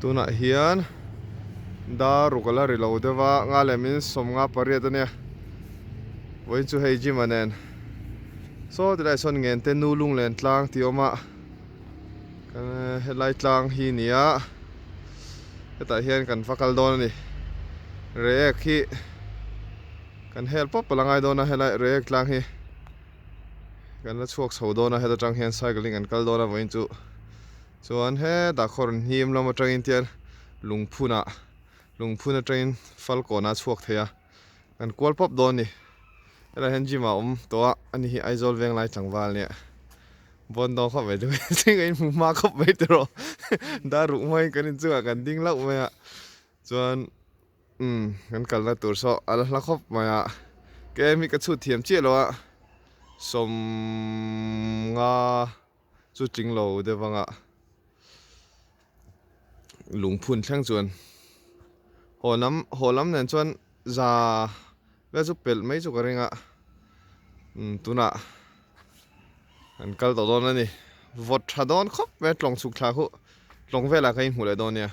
Tunah hian dar ruk a la ri lo deuh a, nga leh min sawmnga pariat a nia. Vawiin chu hei gym a nen. Saw tilai sawn ngen te nu lunglen tlang tih a awm a, helai tlang hi a ni a, hetah hian kan va kal dawn a ni. Reiek hi kan hel pawp a la ngai dawn a helai reiek tlang hi. Kan la chhuak chho dawn a, heta tang hian cycle in kan kal dawn a vawiin chu. Chuan hetah khaw rawn hnim lam atangin tian lungphunah lungphun atangin falkawnah a chhuak thei a, kan kual pawp dawn a ni. Helaiah hian gym ah a awm tawh a, ani hi Aizawl Venglai tlangval nia. Bawn dawn khawp mai chu ka inhmu hma khawp mai tiraw dar ruk hmain kan inchungah kan ding lauh mai a, chuan. Umm kan kalna tur saw a la hla khawp mai a, kem hi ka chhut thiam chiah lo a, sawmnga chu tling lo deuh anga lungphun thleng chuan haw lam haw lam nen chuan za vel chu pelh mai chu ka ring a, umm tunah kan kal tawh dawn a ni, vawt tha dawn khawp mai a tlawng chhuk thla khuh tlawng velah kha inhmuh leh dawn nia.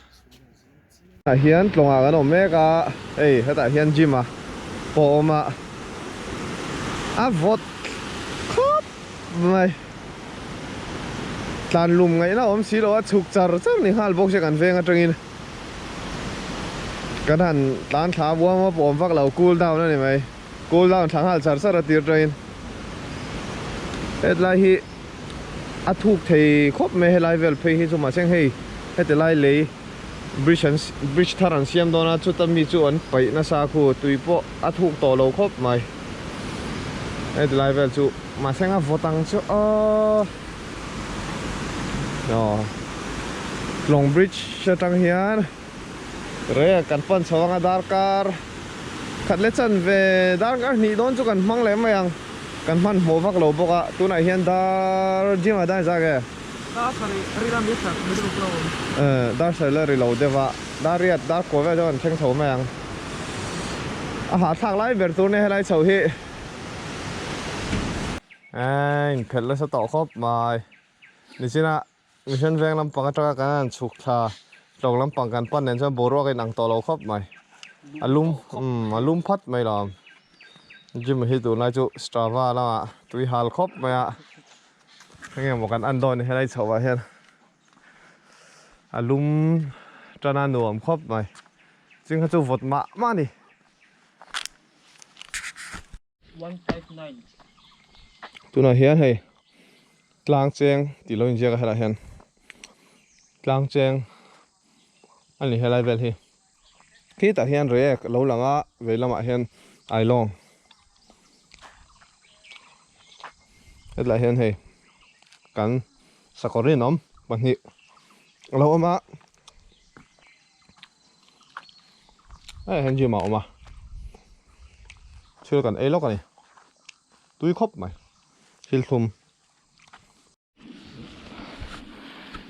Tah hian tlawngah kan awm mek a, hei hetah hian gym a pawh a awm a, a vawt khawp mai, tlan lum ngaihna awm si lo a, chhuk char char ni nghal bawk se kan veng atangin kan han tlan thla buam a pawh awm vak lo cool down a ni mai, cool down thla nghal char char a tir atangin hetlai hi a thuk thei khawp mai helai vel phei hi chu mahse hei heti lai lei. Bridge an bridge thar an siam dawn a chuta mi chu an paih nasa khu tui pawh a thuk tawh lo khawp mai heti lai vel chu mahse eng a vawt ang chu aw aw Tlawng bridge atang hian rei ah kan pan chho anga darkar khat leh chan ve darkar hnih dawn chu kan hmang leh mai ang kan hmanhmawh vak lo bawk a tunah hian dar gym ah dan zak e. Dar sarih ri lam hi that mai deuh lo. Dar sarih la ri lo deuh a, dar riat dar kuah vel chu kan thleng chho mai ang. A hahthlak lai ber tur nia helai chho hi. Eii inphelh nasa tawh khawp mai. Nichina Mission veng lampang atanga kan han chhuk thla tlawng lampang kan pan nen chuan boruak a inang tawh lo khawp mai. A lum umm a lum phat mai lo. Gym hi tunlai chu Strava lamah tui hal khawp mai a. Enge maw kan en dawn ni helai chhoh ah hian a lum tan a nuam khawp mai ching kha chu vawt mah mah a ni. Tunah hian hei tlang cheng tih lo inziak a helaiah hian tlang cheng a ni helai vel hi. Khitah hian reiek lo lang a vei lamah hian ailawng hetlai hian hei kan sakawr rinawm pahnih a lo awm a hei hian gym ah a awm a thil kan ei lawk a ni tui khawp mai thil thlum.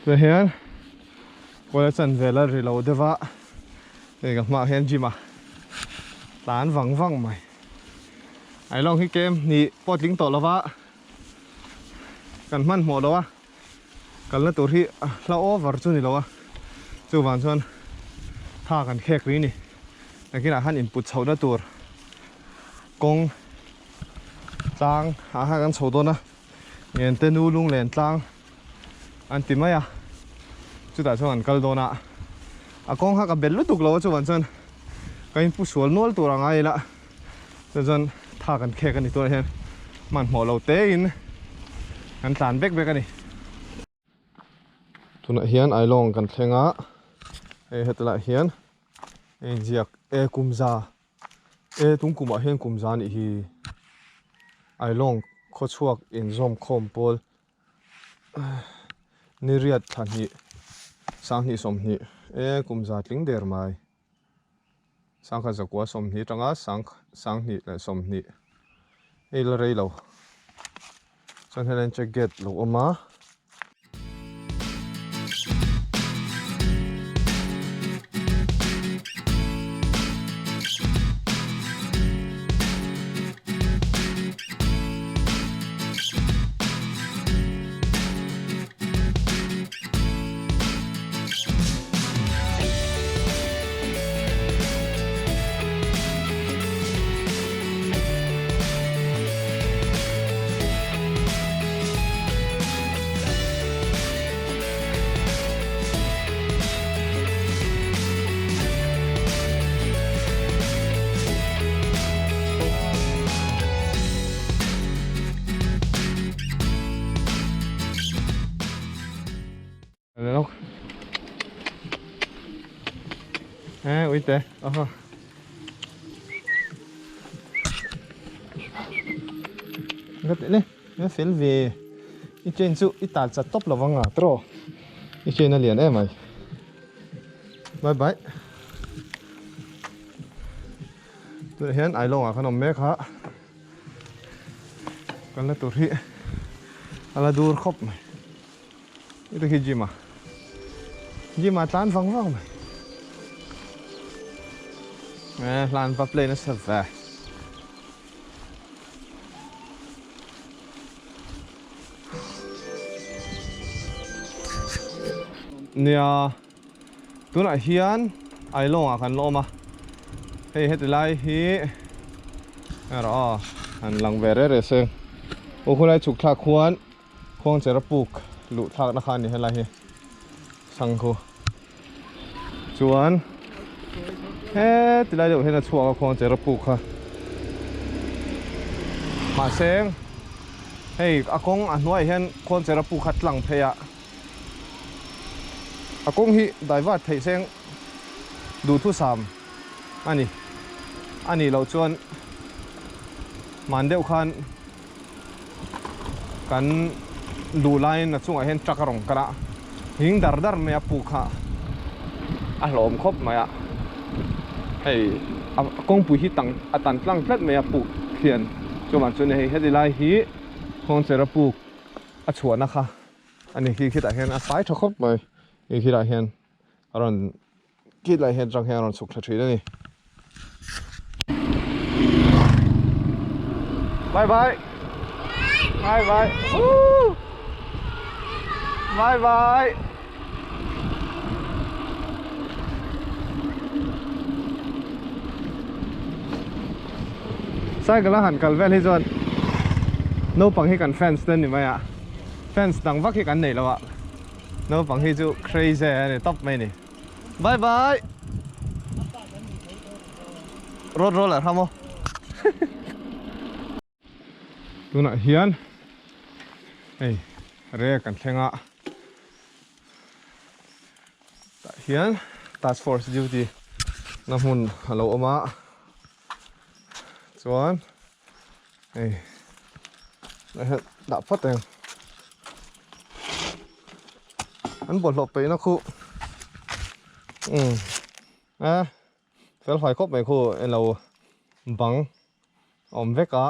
Tah hian kawla chan vel a ri lo deuh a hei ka hmaah hian gym a tlan vang vang mai ailawng hi kem hnih pawh tling tawh lo va kan hmanhmawh lo a kalna tur hi a hla over chu ni lo a chuvang chuan tha kan khek rih a ni nakinah khan input chhohna tur kawng tlang ah khan kan chho dawn a. Ngente nu lunglen tlang an ti mai a, chutah chuan an kal dawn a, a kawng kha ka bel lutuk lo a chuvang chuan ka inpu sual nual tur ang a ila chuan chuan tha kan khek a ni tunah hian hmanhmawh lo te in kan tlan vek vek a ni. Tunah hian Ailawng kan thleng a, hei hetilaiah hian hei inziak e kumza E tung kumah hian kum za nih hi Ailawng khawchhuak inzawm khawm pawl ni riat thla hnih sanghnih sawmhnih e kum za tling der mai sangkhat zakua sawmhnih atanga sang sanghnih leh sawmhnih hei la rei lo chuan helai check gate lo awm a. Eh uite aha. Ka tih le a fel ve i chain chu i tal chat tawp lovang a tawh i chain a lian em mai bye bye tunah hian ailawng ah khan awm mek a kan la tur hi a la dur khawp mai hetah hi gym a gym ah tlan vang vang mai eh hlan va play nasa ve. Nia tunah hian Ailawng ah kan la awm a hei heti lai hi erawh aw han lang ve reh reh seng aw khulai chhuk thlak khuan khuangchera puk luh thlakna kha a ni helai hi sangkhu chuan heti lai deuh hian a chhuak a khuangchera puk kha mahse hei a kawng a hnuaiah hian khuangchera puk kha tlang phei a a kawng hi divert theih seng duhthusam a ni a nih loh chuan hman deuh khan kan duh laiin a chungah hian truck a rawn kal a hing dar dar mai a puk kha a hlawm khawp mai a hei a kawngpui hi tang a tan tlang tlat mai a puk hian chuvang chuan hei heti lai hi kawngchera puk a chhuahna kha a ni khi khitah hian a fai tha khawp mai hei khitah hian a rawn kit lai hian atang hian a rawn chhuk thla thin a ni. Bye bye. Bye bye. Woo! Bye bye. Cycle a han kal vel hi chuan naupang hi kan fans te ni mai a fans dang vak hi kan nei lo a naupang hi chu crazy a ni tawp mai a ni bye bye road roller ha maw tunah hian hei rel kan thleng a tah hian task force duty na hmun a lo awm a chuan hei dah phawt ang an bawlhhlawh peihna khu umm a fel fai khawp mai khu eng lo bang a awm vek a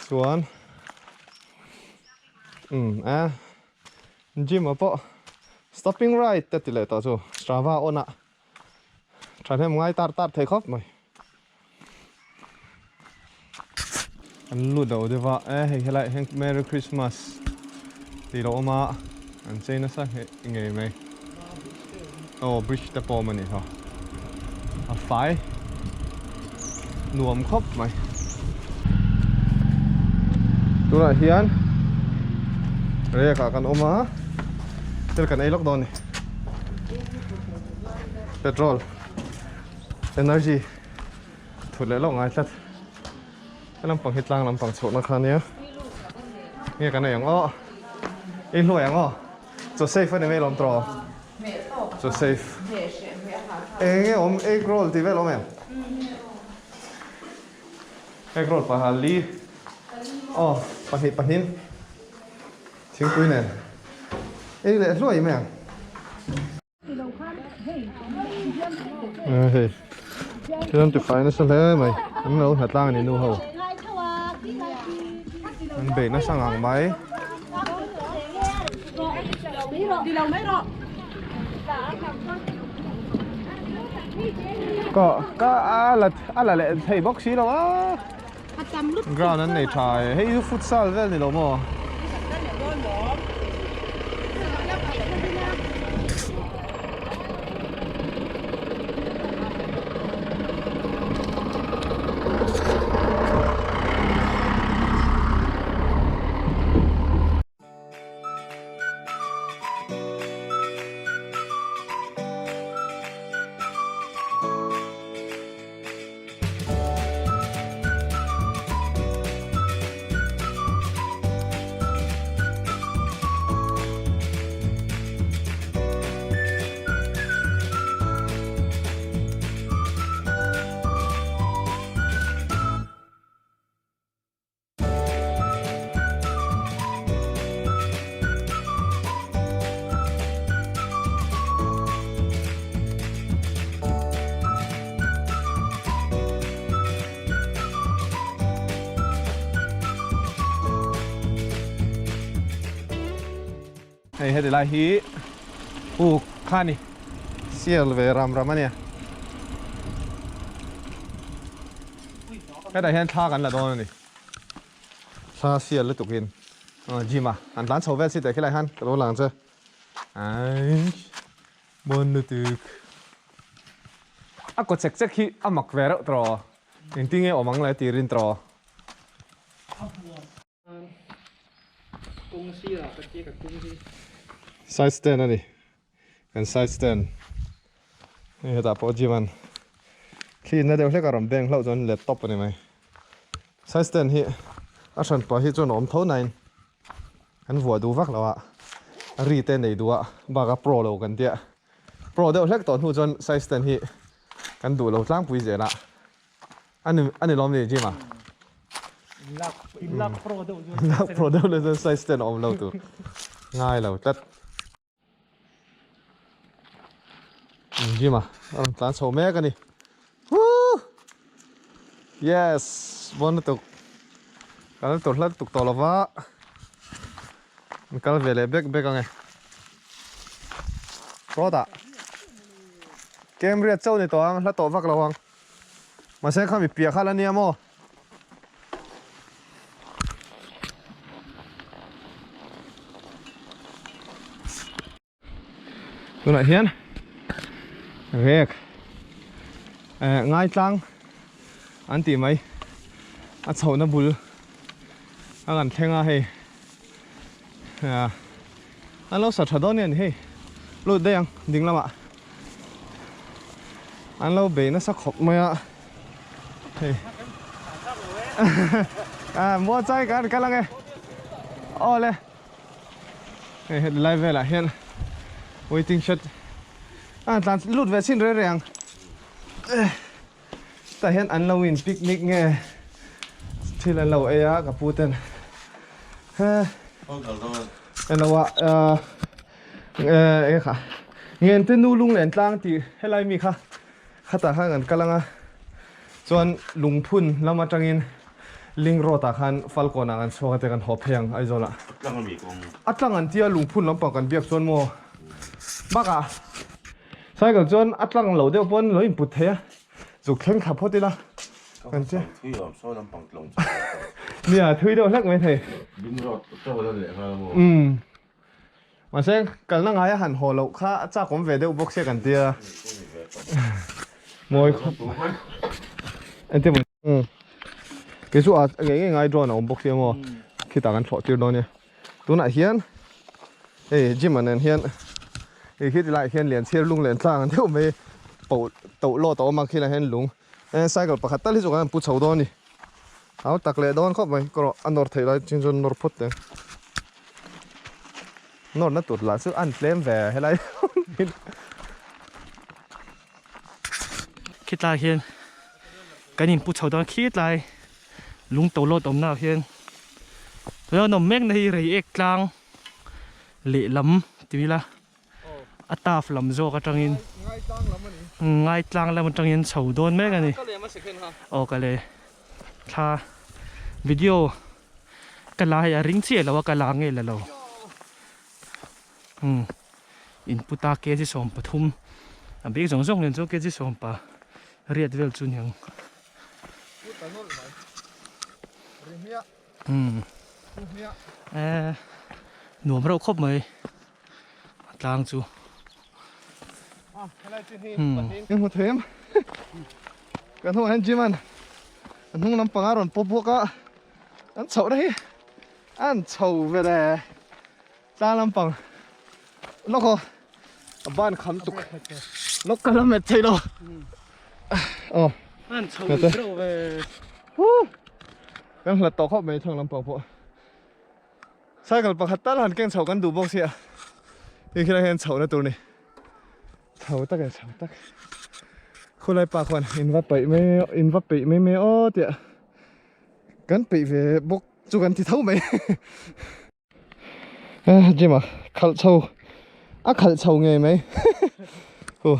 chuan umm a gym ah pawh stopping right te ti leh tawh chu strava on ah thahnem ngai tar tar thei khawp mai. An lut loh deuh a e hei helai hian merry christmas tih lo awm a an chei nasa ngei mai aw bridge te pawh awm a ni haw a fai nuam khawp mai tunah hian rek ah kan awm a thil kan ei lawk dawn a ni petrol energy thut leh lawk ngai tlat he lampang hi tlang lampang chhuahna kha ania nge kan ei ang aw ei hluai ang aw chaw safe a ni mai lawm tawh chaw safe eng nge awm egg roll tih vel awm em egg roll pahal li aw pahnih pahnin thingpui nen ei leh hluai mai ang. Hei thil an tifai nasa hle mai an lo hna tlang a ni nu ho an bei nasa ngang mai. Ka ka a la a la leh thei bawk si lo a ground an nei tha e hei chu futsal vel ni lo maw. Hei heti lai hi puk kha a ni. Sial ve ram ram a nia. Hetah hian thla kan la dawn a ni. Thla sial lutuk in gym a an tlan chho vel si teh khilai khan ka lo lang che. Aii bawn lutuk. A kaw chek chek hi a mak ve reuh tawh. Engtin nge awm ang le tirin tawh. Side stand a ni kan side stand hei hetah pawh gym an thli na deuh hlek a rawn beng hlauh chuan let tawp a ni mai side stand hi a hran pah hi chuan a awm tho nain kan vuah duh vak lo a a ri te nei duh a bak a pro lo kan tia pro deuh hlek tawh hnu chuan side stand hi kan duh lo tlangpui zel a. Ani ani lawm ni gym ah. Inlak inlak pro deuh chuan. Inlak pro deuh leh chuan size ten a awm lo tur. Ngai lo tlat. Gym ah a rawn tlan chho mek ani. Woo! Yes, bon lutuk. Kal tur hla lutuk tawh lova. An kal ve leh bek bek ange. Sawtah Cambria chauh ni tawh ang, hla tawh vak lo ang. Mahse kha mi piah kha la nia maw? Tunah hian rek eh ngaitlang an tih mai a chhohna bul a kan thleng a hei an lo sa tha dawn nge ni hei lut daih ang ding lamah an lo bei nasa khawp mai a hei ah mual chai kan kal ang e aw le. Hei heti lai velah hian waiting shed a tlan lut ve chin reng reng ang tah hian an lo in picnic nge thil an lo ei a ka pu ten he elo a eng kha ngen te nu lunglen tlang tih helai mi kha khatah khan kan kal ang a chuan lungphun lam atangin Link road ah khan Falkawn ah kan chhuak a te kan haw phei ang Aizawl ah. A tlang ami kawng. A tlang an tia lungphun lampang kan biak chuan maw bakah cycle chuan a tlang lo deuh pawn lo input thei a zuk thleng thla phawt ila kan che. Thui awm saw lampang tlawng chu. Nia thui deuh hlek mai thei. Link road chaw la leh nghal maw. Umm mahse kalna ngai a han haw loh kha a chak awm ve deuh bawk sia kan tia. Mawi khawp. Engtin maw. Umm kei chu a ngei ngei ngai drone a awm bawk sia maw khitah kan thlawh tir dawn nia tunah hian hei gym ah nen hian hei khi tilaiah hian lian chhir lung len tlang deuh mai poh toh lawt a awm a khilaiah hian lung cycle pakhat tal hi chu kan han pu chho dawn a ni hau tak leh dawn khawp mai kawrawh a nawr theih lai chin chuan nawr phawt teh nawr na tur lah chu a an tlem ve helai Khitlai hian kan in pu chho dawn khitlai lung to lawt awmna ah hian tuna an awm mek na hi reiek tlang lehlam ti ila a taf lam zawk atangin ngai tlang lam atangin chho dawn mek a ni aw ka le thla video ka la hei a ring chiah lo a ka la nge la lo. Umm input a kg 13 a bik zawng zawng nen chuan kg sawmpa riat vel chu niang umm eh nuam reuh khawp mai a tlang chu umm Ka hmu thei em ka hnungah hian gym an a hnung lampang a rawn pawp bawk a an chhoh na hi an chho vel e. Tlang lampang lawk aw a ban kham tuk lawk ka la met thei lo aw an chho reuh ve kan hlat tawh khawp mai thlang lampang pawh cycle pakhat tal han keng chho kan duh bawk sia hei khilai hian chhoh na tur ni chho tak e chho tak khulai pa khuan in va peih mai in va peih mai mai aw tia kan peih ve bawk chu kan ti tho mai. Gym a khalh chho a khalh chho ngei mai hu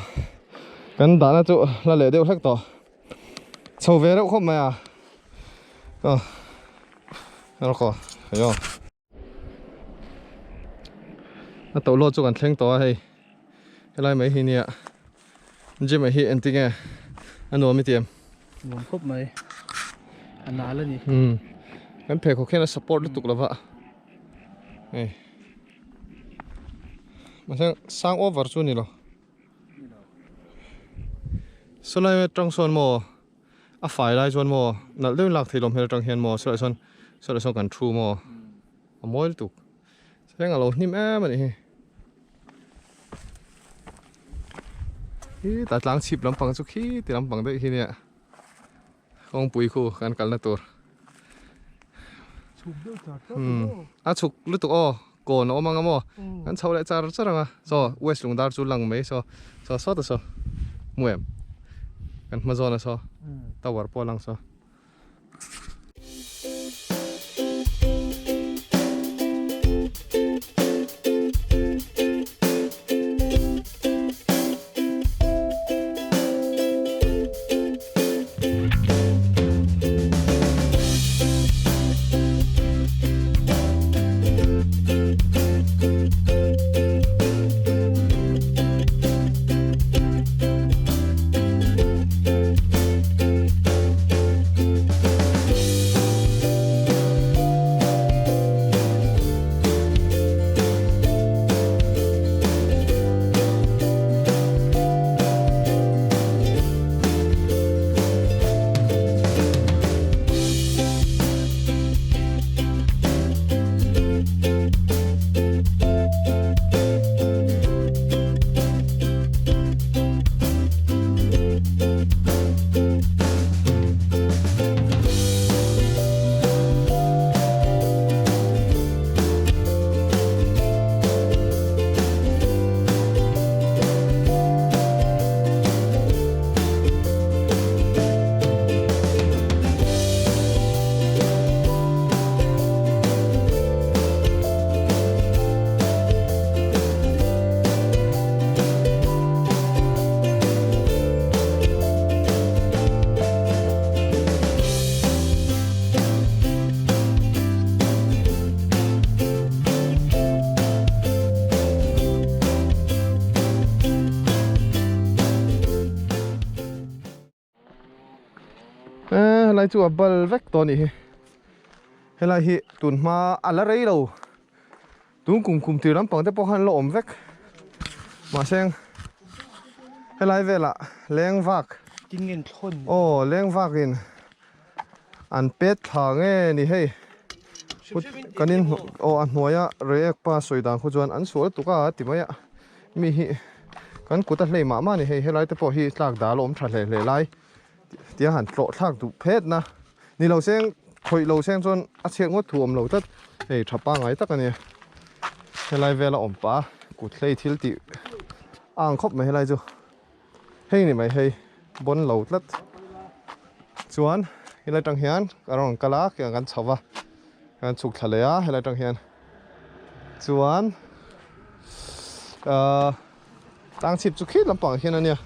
kan dahna chu la leh deuh hlek tawh chho ve reuh khawp mai a aw rawk aw hei aw. A to lawt chu kan thleng tawh a hei helai mai hi nia gym ah hi engtinge a nuam i ti em? Nuam khawp mai a nal a ni. Umm kan pheikhawk hian a support lutuk lova hei mahse sang over chu a ni lo. Sawlai atang sawn maw a fai lai chuan maw nalh deuhin lak theih lawm hmel atang hian maw sawlai sawn sawlai sawn kan thu maw a mawi lutuk. Thleng a lo hnim em a nih hi. Hi ta tlang chhip lampang chu khi ti lampang daih hi nia. Kawngpui khu kan kalna tur. Chhuk deuh char char Hmm. A chhuk lutuk aw kawn a awm anga maw. Kan chho leh char char anga. Saw West Lungdar chu lang mai saw. Saw sawta saw. Hmu em? Kan hma zawn a saw. Tower pawh a lang saw. Helai chu a bal vek tawh a nih hi helai hi tun hma a la rei lo tun kum kum tir lampang te pawh khan la awm vek mahse helai velah leng vak aw leng vak in an pet thla nge ni hei kan in aw a hnuaia reiek pa sawi dan khu chuan an sual tuk a ti mai a mi hi kan kut a hlei mah mah a ni hei helai te pawh hi tlak dal a awm tha hle hle lai tia han tlawh thlak duh phet na ni lo seng khawih lo seng chuan a chhiat ngawt thu awm lo tlat hei tha pangai tak a ni helai vela awm pah a kut hlei thil tih a ang khawp mai helai chu hei ni mai hei bawn lo tlat chuan helai tang hian a rawn kal a kan chho va kan chhuk thla leh a helai tang hian chuan ahh tlang chhip chu khit lampang ah hian a nia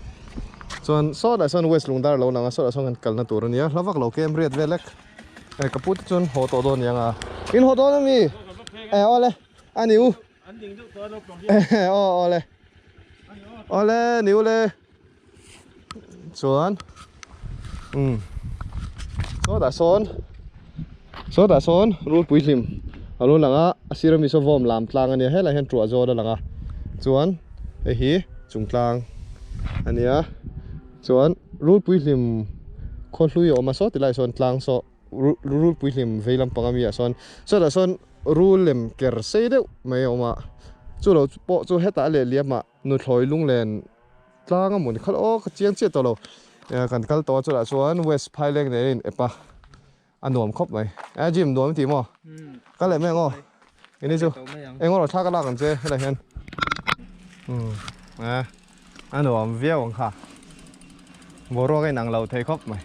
chuan sawtah sawn west lungdar a lo lang a sawtah sawn kan kalna tur a nia hla vak lo kem riat vel lek hei ka pu te chuan haw tawh dawn aniang a in haw dawn ami eh awle a ni u aw awle awle ni u le chuan umm sawtah sawn sawtah sawn rulpui hlim a lo lang a a sir ami saw vawm lam tlang a nia helaiah hian tuah zawn a lang a chuan hei hi chung tlang a nia chuan rulpui hlim khaw hlui a awm a saw ti laiah sawn tlang saw rulpui hlim vei lampang ami ah sawn sawtah sawn rul lem ker sei deuh mai a awm a chu lo pawh chu hetah a lehliam ah. Nuthlawi lunglen tlang a mawni khalh aw ka chiang chiah tawh lo kan kal tawh a chutah chuan west phaileng nen a in ep a a nuam khawp mai a gym nuam tih maw kal leh mai ang aw ini chu eng rawh thla ka lak ang che helai hian a nuam viau ang kha boruak a inang lo thei khawp mai.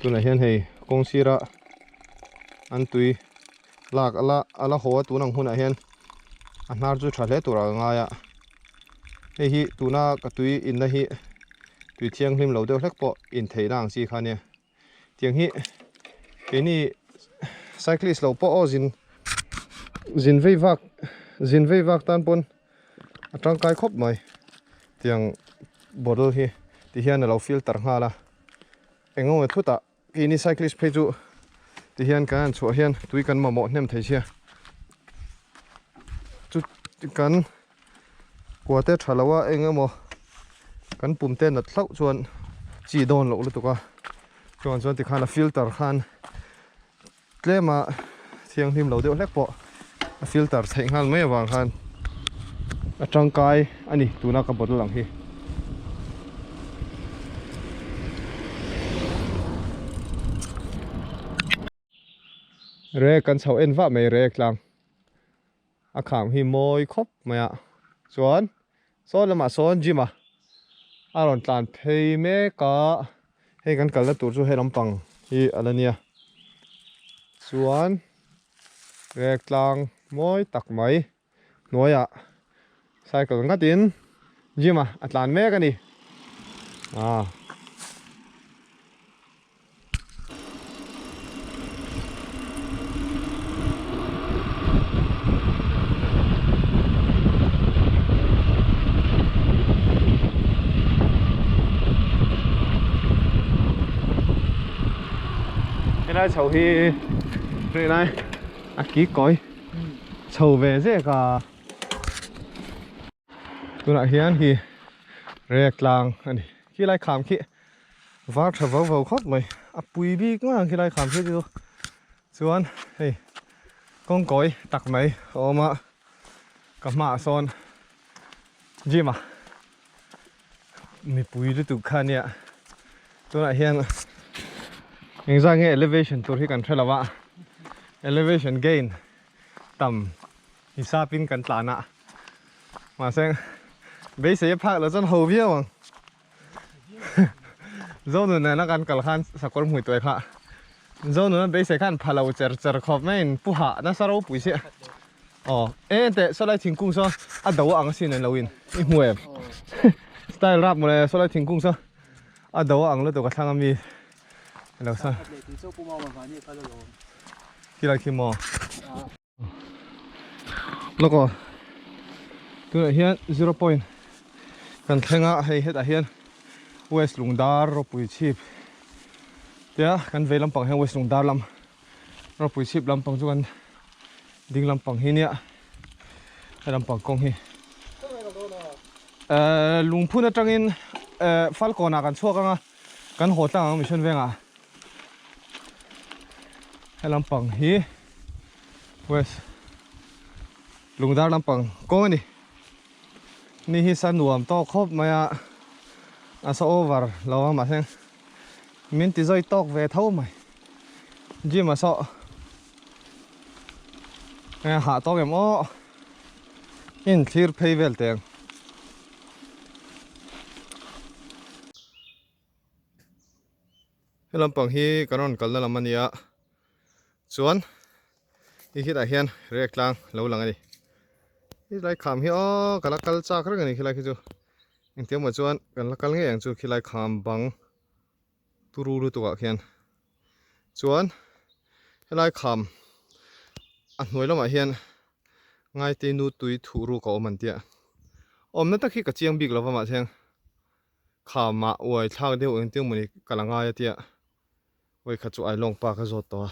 Tunah hian hei kawng sira an tui lak ala ala haw a tun ang hunah hian a hnar chu tha hle turah ka ngai a hei hi tuna ka tui inna hi tui thianghlim lo deuh hlek pawh intheihna ang chi kha ania tiang hi keini cyclist lo pawh aw zin zin vei vak zin vei vak tan pawn a tangkai khawp mai tiang bottle hi ti hian alo filter nghal a eng emaw thutah keini cyclist phei chu ti hian kan han chhuah hian tui kan mamawh hnem thei sia chu kan kua te tha lo a eng emaw kan pum te nat hlauh chuan chi dawn loh lutuk a chuan chuan tikhan a filter khan tlema thianghlim lo deuh hlek pawh a filter theih nghal mai avang khan a tangkai a ni tuna ka bottle ang hi. Rek kan chho en vah mai rek tlang a kham hi mawi khawp mai a chuan saw lamah sawn gym a a rawn tlan phei mek a hei kan kalna tur chu he lampang hi a la nia chuan rek tlang mawi tak mai hnuaiah cycle ngatin gym a a tlan mek a ni ah. Helai chho hi rinai a ki kawi chho ve zek a tunah hian hi rek tlang a ni khilai kham khi var tha vau vau khawp mai a pui bik ngang khilai kham khi chu chuan hei kawngkawi tak mai a awm a ka hmaah sawn gym a mipui lutuk kha ania tunah hian engzah nge elevation tur hi kan hre lo a elevation gain tam hisapin kan tlan a mahse beisei a phak loh chuan ho viau ang Zonun nena kan kal khan sakawr hmui tuai kha Zonun a beisei khan pha lo cher cher khawp maiin pu hah nasa ropui si aw e teh sawlai thingkung saw a do ang asin an lo in i hmu em style rap mawle sawlai thingkung saw a do ang lutuk a thlang ami lo sa khilai khi maw Lawk aw tunah hian zero point kan thleng a hei hetah hian west lungdar ropui chhip tia kan vei lampang hian west lungdar lam ropui chhip lampang chu kan ding lampang hi nia he lampang kawng hi ehh lungphun atangin ehh falkawn ah kan chhuak ang a kan haw tlang ang mission vengah he lampang hi west lungdar lampang kawng a ni ni hi sa nuam tawk khawp mai a a sa over lo a mahse min ti zawi tawk ve tho mai gym a sawh e hah tawk em aw in thlir phei vel teng. He lampang hi kan rawn kalna lam a nia chuan i khitah hian rek tlang lo lang a ni helai kham hi aw ka la kal chak reng a ni khilai khi chu engti emaw chuan kan la kal ngei ang chu khilai kham bang turu lutuk ah khian chuan helai kham a hnuai lamah hian ngaite nu tui thuh ruk a awm an tia awmna tak hi ka chiang bik lova mahse Khamah uai thlak deuh engtin mawni ka la ngai a tia uai kha chu Ailawng pa ka zawt tawh a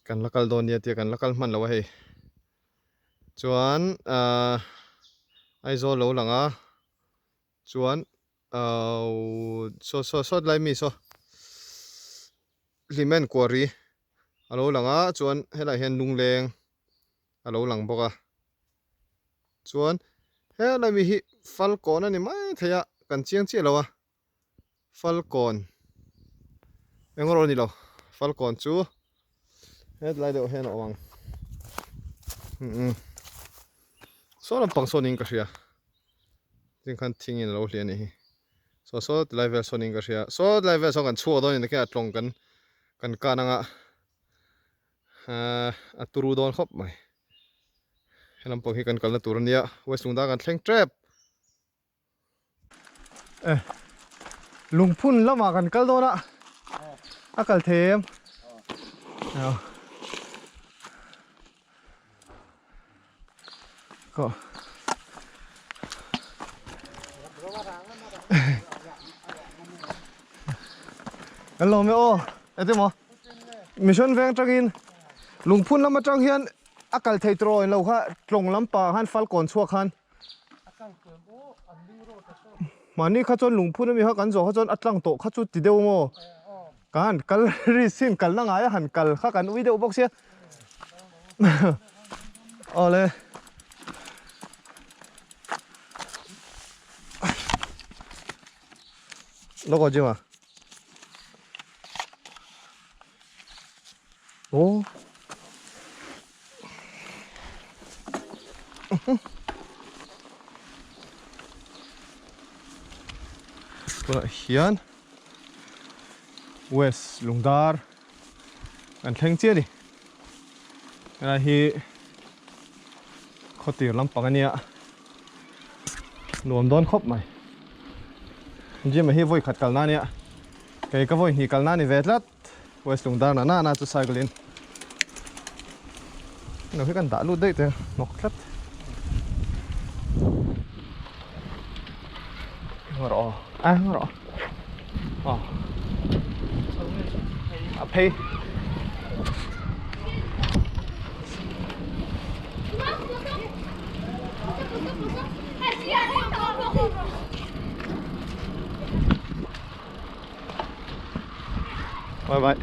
kan la kal dawn nia tia kan la kal hman lo a hei chuan ahh Aizawl lo lang a chuan ahh saw saw sawt lai mi saw Hlimen Quarry a lo lang a chuan helaiah hian Lungleng a lo lang bawk a chuan helai mi hi falkawn a ni mai thei a kan chiang chiah lo a falkawn eng erawh a ni lo falkawn chu hetlai deuh hian a awm ang saw lampang sawn in ka hria tin khan thing in a lo hliah a nih hi. Chuan saw tilai vel sawn in ka hria saw tilai vel sawn kan chhuak dawn in a tlawng kan kan kan anga ahh a turu dawn khawp mai helam pawh hi kan kalna tur ania west lungdang kan thleng tep e lungphun lamah kan kal dawn a a kal thei em Ko. Kan lawm e aw, ete maw? Mission veng tangin lungphun lam atang hian a kal thei tawh in lo kha tlawng lampang khan falkawn chhuak khan mahni kha chuan lungphun ami kha kan zawh kha chuan a tlang tawh kha chu ti deuh maw? Ka han kal ri sin kalna ngai a han kal kha kan ui deuh bawk sia. Awle. Logo jima. Oh. Tunah hian West Lungdar kan thleng chiah a ni. Helai hi khawtir lampang a nia nuam dawn khawp mai. Gym ah hi vawi khat kalna a nia kei ka vawi hnih kalna a ni ve tlat West Lungdar na na na chu cycle in lo hi kan dah lut daih te hnawk tlat. Ngaw rawh aw a ngaw rawh aw a phei bye bye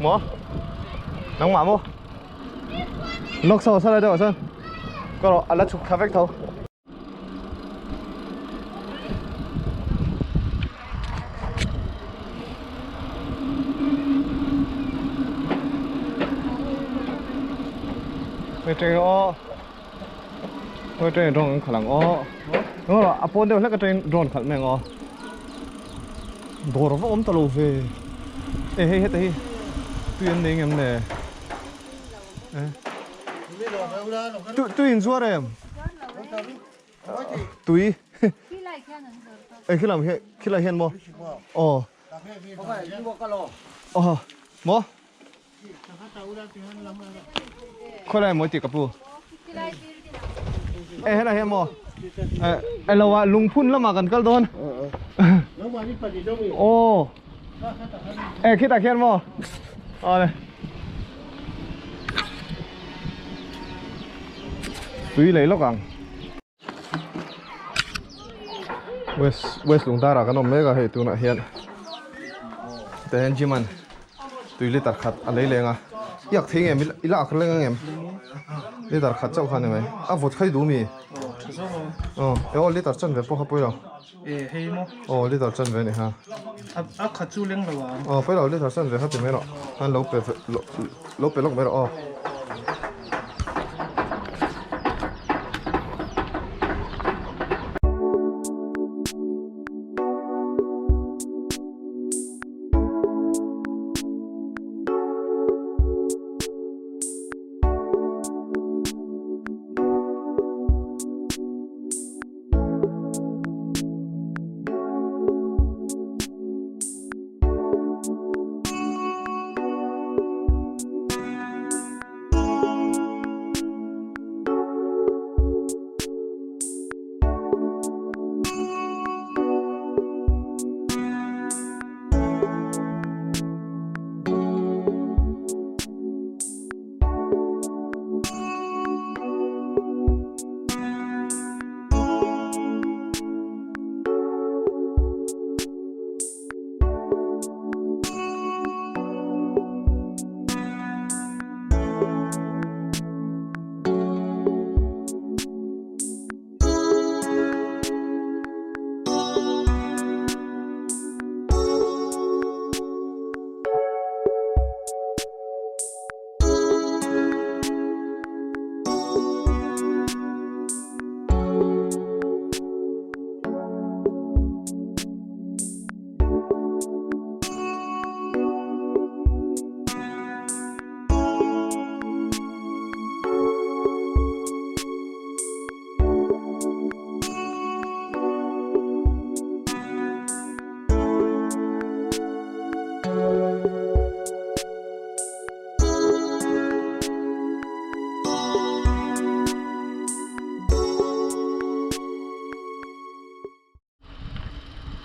maw nangmah maw lawk saw saw lai deuh ah sawn ka rawh a la chhuk thla vek tho. Hei train aw hei train drone an khalh ang aw ngaw rawh a pawn deuh hlek a train drone khalh mai ang aw dawr va awm ta lo ve e hei heta hi tui an nei ngem le tui in zuar em tui e khilam hi khilai hian maw aw aw maw Khawilai maw tih ka pu? E helai hian maw? E lo ah lungphun lamah kan kal dawn. Aw. E khitah khian maw? Awle. Tui lei lawk ang. West West Lungdara kan awm mek a hei tunah hian tah hian gym an tui liter khat a lei leng a i ak thei ngem i la ak leng ang em liter khat chauh kha a ni mai a vawt kha i duh mi aw e aw liter chan ve pawh kha pawi lo aw liter chan ve a ni ha a khat chu leng lo ang aw pawi lo liter chan ve kha ti mai rawh khan lo pe lo pe lawk mai rawh aw.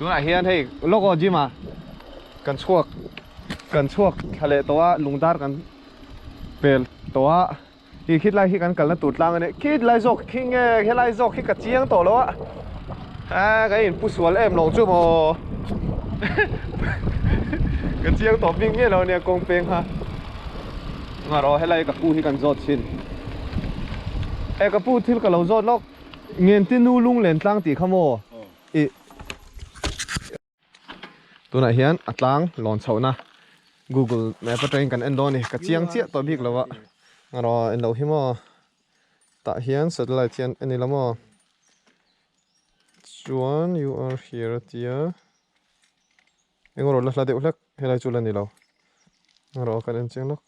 Tunah hian hei lawk aw gym ah kan chhuak kan chhuak thla leh tawh a lungdar kan pel tawh a hi khitlai hi kan kalna tur tlang a nia khitlai zawk khi nge helai zawk hi ka chiang tawh lo a a kan inpu sual em lo chu maw ka chiang tawh bik miah lo a nia kawng peng kha ngarawh helai ka pu hi kan zawt thin e ka pu thil ka lo zawt lawk Ngentinu lunglen tlang tih kha maw ih tunah hian a tlang lawn chhohna google map atangin kan en dawn a ni ka chiang chiah tawh bik lo a erawh englo hi maw tah hian satellite hian en ila maw chuan you are here a tia eng erawh la hla deuh hlek helai chu la ni lo erawh kan en chiang lawk.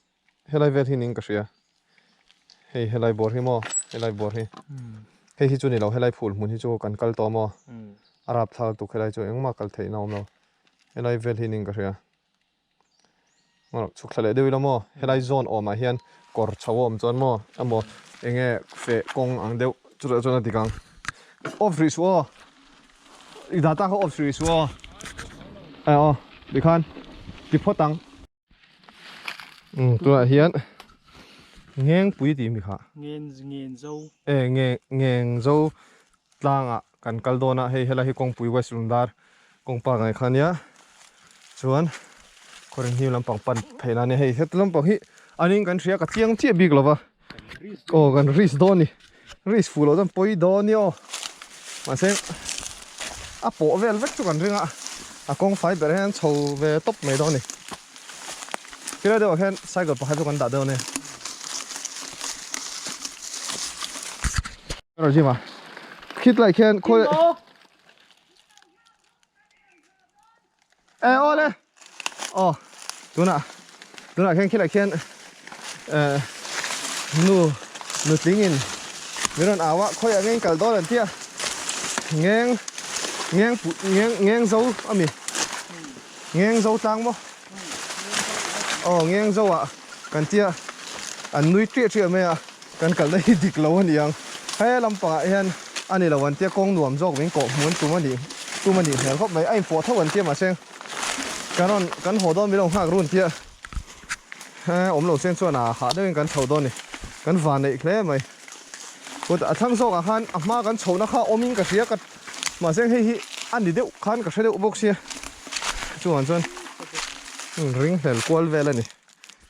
Helai vel hi ning ka hria hei helai bawr hi maw helai bawr hi hei hi chu ni lo helai phul hmun hi chu kan kal tawh maw a rap thlak tuk helai chu engmah kal theih na awm lo helai vel hi ning ka hria chhuk thla leh deuh ila maw helai zawn awmah hian kawr chho a awm chuan maw emaw enge feh kawng ang deuh chutah chuan a dik ang off rih suh aw i data kha off rih suh aw aw tikhan ti phawt ang. Tunah hian Ngengpui tih mi kha. Ngen Ngenzo. E nge Ngengzo tlangah kan kal dawn a hei helai hi kawngpui West Lungdar kawngpa ngai kha ania chuan khawrin hnim lampang pan theihna ania hei heti lampang hi aning kan hria ka chiang chiah bik lova aw kan risk dawn ni risk fuh loh chuan pawi dawn ni aw mahse a pawh vel vek chu kan ring a a kawng fai ber hian chho ve tawp mai dawn a ni tilai deuhah khian cycle pakhat chu kan dah deuh a ni khitlai khian khawi E aw le aw tunah tunah khian khilai khian eh nu nutling in min rawn au a khawiah ngeng kal dawn an tia ngeng ngeng put ngeng ngeng zo ami ngeng zo tlang maw aw ngeng zo ah kan tia an nui triah triah mai a kan kalna hi dik lo a ni ang he lampangah hian a ni lo an tia kawng nuam zawk min kawh hmuh an tum a nih tum a nih hmel khawp mai a inpawh tho an tia mahse kan rawn kan haw dawn min lo nghak run tia he awm lo sen chuan a hah deuhin kan chho dawn a ni kan van neih hle mai kut a thlang zawkah khan a hma kan chhohna kha awmin ka hria ka mahse hei hi a ni deuh khan ka hre deuh bawk sia chuvang chuan ring hlel kual vel a ni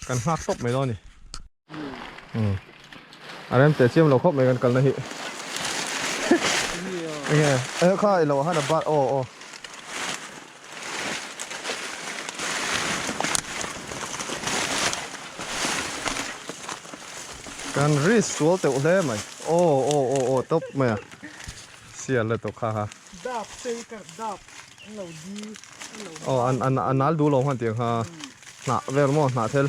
kan nghak tawp mai dawn a ni. A rem teh chiam lo khawp mai kan kalna hi. Enge eh kha ilo han a bat aw aw. Kan ri sual teuh hle mai. Aw aw aw aw tawp mai a. Sial le tawh kha ha. Dap sei kar dap an lo di an lo. Aw an an an al duh lo han tiang kha. Hnah vel maw hnah thel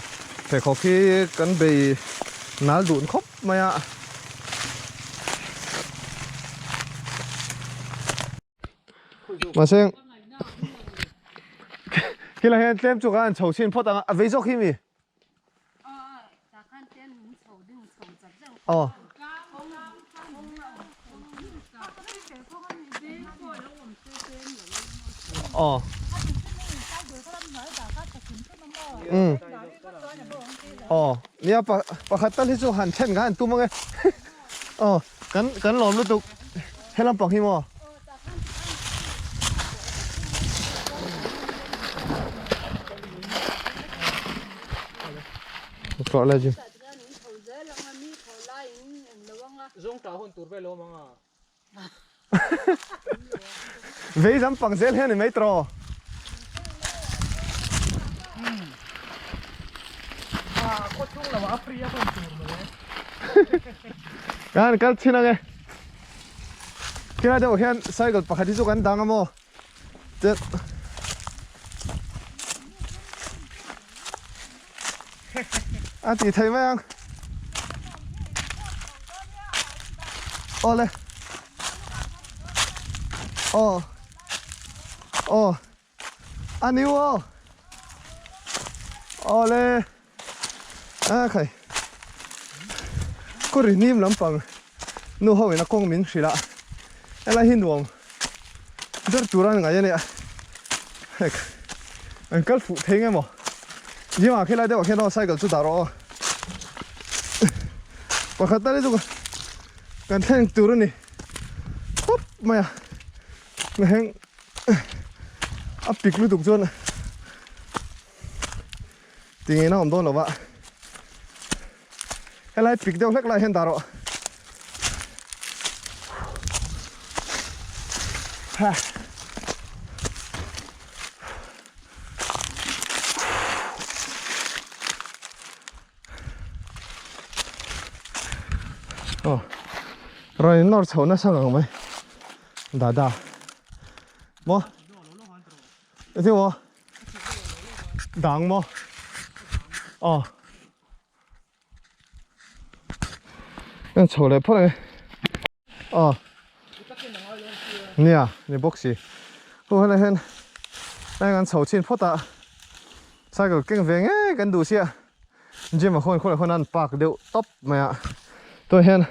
pheikhawk hi kan bei nal dun khawp mai a. Mahse khilai hian tlem chu kan chho chhin phawt ang a, a vei zawk hi mi? Aw. Aw. Um. Aw. Nia pa pakhat tal hi chu han then kha han tum ang e. Aw kan kan lawm lutuk helam pang hi maw. Tlawh lai chu. Vei lam pang zel hian ni mai tawh. Kan kal chin ang e. Khilai deuh hian cycle pakhat hi chu kan dang a maw chet a tih theih mai ang awle aw aw a niu aw awle a khai kawr hnim lampang nu ho in a kawng min hrilh a helai hi nuam ber tur a ngai a nia. An kal fuh thei nge maw? Gym ah khilai deuh ah khian aw cycle chu dah rawh aw. Pakhat tal hi chu kan thleng tur a ni tawp mai a. Heng a pik lutuk chuan ti ngei na awm dawn lo va. Helai pik deuh hlek lai hian dah rawh. Ha. Oh. Rawn in nawr chho nasa ngang mai. Dada. Maw? Eti maw? Dang maw? Oh. Kan chho leh phawt ang e. Aw. Nia, ni bawk si. Hu helai hian heng an chho chhin phawt a. Cycle keng ve ngei kan duh sia. Gym a khawn khawleh khawn an park deuh tawp mai a. Tunah hian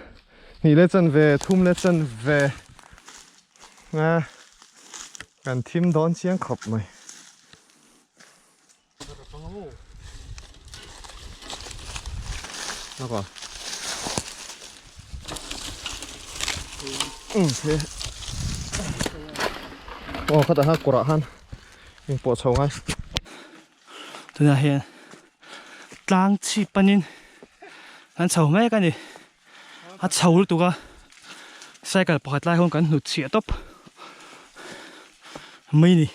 hnih leh chanve, thum leh chanve kan thim dawn chiang khawp mai. Naka. Thế. Ồ, khát ha kawrah khan eng pawh chho ngai. Tunah hian tlang chhip panin kan chho mek a ni. A chho lutuk a, cycle pakhat lai hawn kan hnut chhiah tawp mai a ni.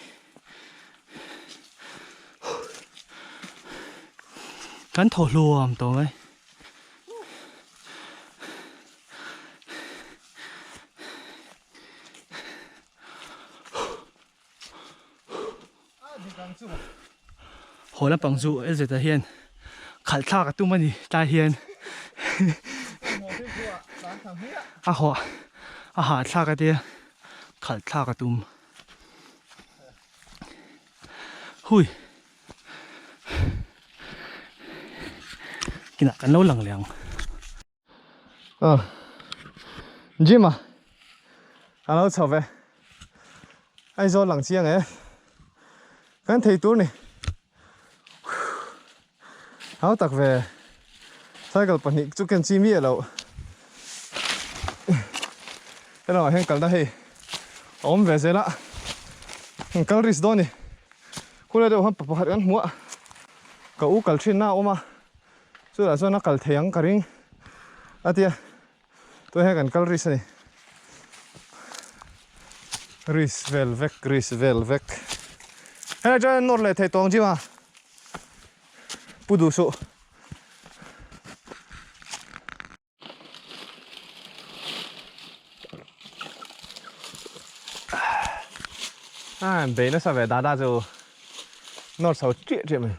Kan thaw hluam tawh mai. Haw lampang chu LZ-a hian khalh thlak a tum a ni tlai hian a haw a hahthlak a tia khalh thlak a tum. Hui kinah kan lo lang leh ang. Aw Jim a a lo chho ve Aizawl lang chiang e kan thei tur ni hau tak ve cycle pahnih chu ken chi miah loh helaiah hian kalna hei a awm ve zel a kal risk dawn a ni khulai deuh khan pa pakhat kan hmu a ka u kal thin na a awm a. Chutah chuan a kal thei ang ka ring a tia tunah hian kan kal risk a ni risk vel vek risk vel vek helai chuan nawr leh thei tawng gym a pu duh suh. A bei nasa ve dada chu nawr chho chiah chiah mai.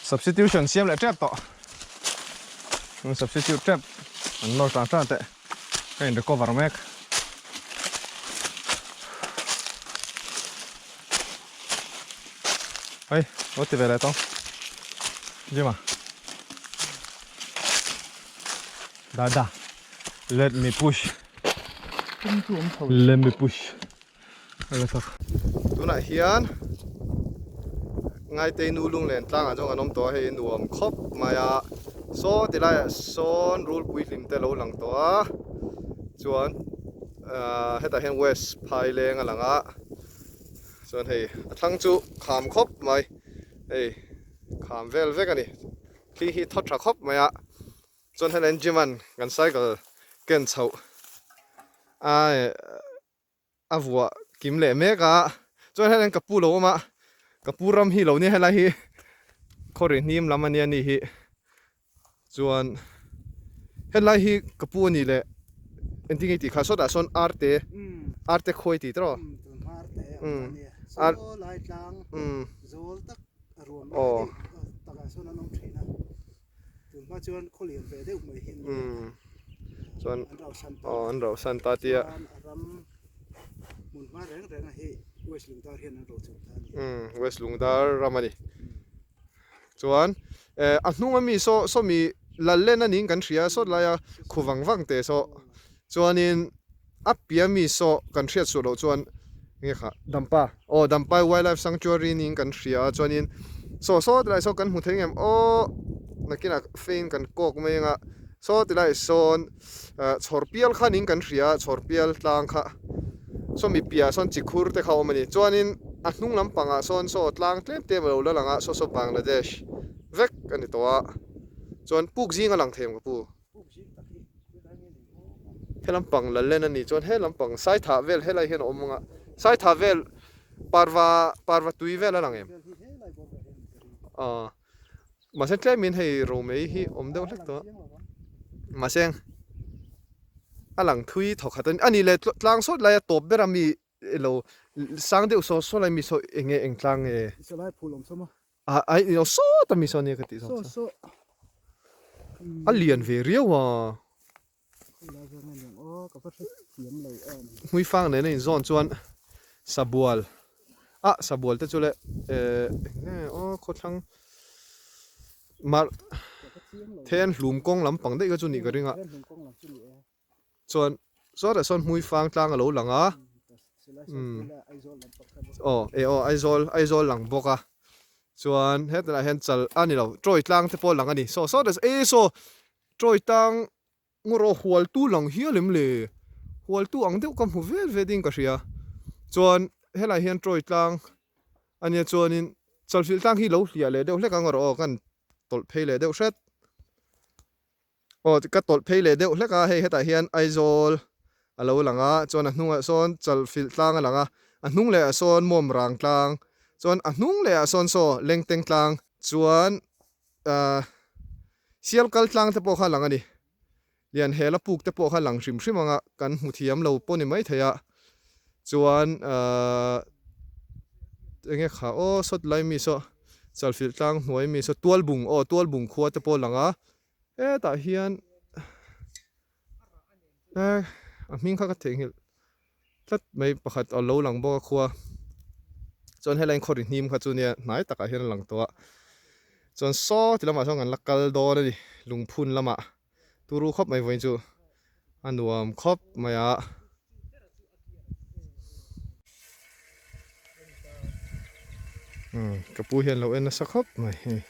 Substitution siam leh tep tawh. Substitute tep an nawr tang tang teh ka in recover mek. Hei, lo ti ve leh tawng. Jima. Dada. Let me push. Let me push. Ala tak. Tunah hian Ngaitei nu lunglen tlangah chuan kan awm tawh a, hei nuam khawp mai a. Saw ti laiah sawn rulpui hlim te lo lang tawh a. Chuan hetah hian West Phaileng a lang a. Chuan hei a thlang chu kham khawp mai hei kham vel vek a ni thli hi thaw tha khawp mai a chuan helai gym an kan cycle ken chhoh a a vuah kim leh mek a chuan helai ka pu lo awm a ka pu ram hi lo nia helai hi khawri hnim lam a nia ni hi Chuan helai hi ka pu a nih leh engtin nge tih kha sawtah sawn arte arte khawi tih tawh chuan aw an rauh san ta tia west lungdar ram a ni. Chuan eh a hnung ami saw saw mi lal len a niin kan hria sawt laia khu vang vang te saw chuanin. A pia mi saw kan hriat suh loh chuan nge kha Dampa aw Dampai Wildlife Sanctuary niin kan hria a chuanin saw saw tilai saw kan hmu thei ngem aw nakinah fein kan kawk mai anga saw tilai sawn chhawr pial kha niin kan hria a chhawr pial tlang kha saw mi piah sawn chi khur te kha a awm a ni chuanin a hnung lampangah sawn saw tlang tlem tlem a lo la lang a saw saw Bangladesh vek a ni tawh a chuan puk zing a lang thei ang ka pu. He lampang la len a nih chuan he lampang saithah vel helai hian a awm ang a, saithah vel parva parva tui vel a lang em? Aw mahse tlemin hei romei hi awm deuh hlek tawh a, mahse a lang thui thawk khat a ni, a nih leh tlang sawt laia tawp ber a mi elo sang deuh saw saw lai mi saw eng nge eng tlang nge? Salai phul awm sawm a. A ai ilo sawt a mi saw nia ka tih zawk chu. A lian ve riau a. Hmui fang nena in zawn chuan sabual a sabual te chu le eh eng nge aw khawthlang mar then hlum kawng lampang daih kha chu nih ka ring a. Chuan sawtah sawn hmui fang tlang a lo lang a umm aw eh aw Aizawl Aizawl lang bawk a chuan hetlaiah hian chal a ni lo Troy tlang te pawh a lang a ni saw sawtah eh saw Troy tlang ngaw rawh hual tu lang hial em le hual tu ang deuh ka hmu vel vel ding ka hria chuan helaiah hian Troy tlang a nia chuanin chalfilh tlang hi lo hliah leh deuh hlek ang rawh aw kan tawlh phei leh deuh hret. Aw ka tawlh phei leh deuh hlek a, hei hetah hian Aizawl a lo lang a, chuan a hnungah sawn Chalfilh tlang a lang a, a hnung lehah sawn Mawmrang tlang, chuan a hnung lehah sawn saw Lengteng tlang, chuan ahh Sialkal tlang te pawh kha a lang a ni, Lianhela puk te pawh kha a lang hrim hrim ang a, kan hmu thiam lo pawh ni maithei a, chuan ahh enge kha aw sawt lai mi saw Chalfilh tlang hnuai mi saw Tualbung aw Tualbung khua te pawh a lang a. Hetah hian eh a hming kha ka theihnghilh tlat mai pakhat a lo lang bawk a khua chuan helai khaw ri hnim kha chu nia hnai takah hian a lang tawh a chuan saw ti lamah sawn kan la kal dawn a ni lungphun lamah turu khawp mai vawiin chu a nuam khawp mai a. Ka pu hian lo en nasa khawp mai hei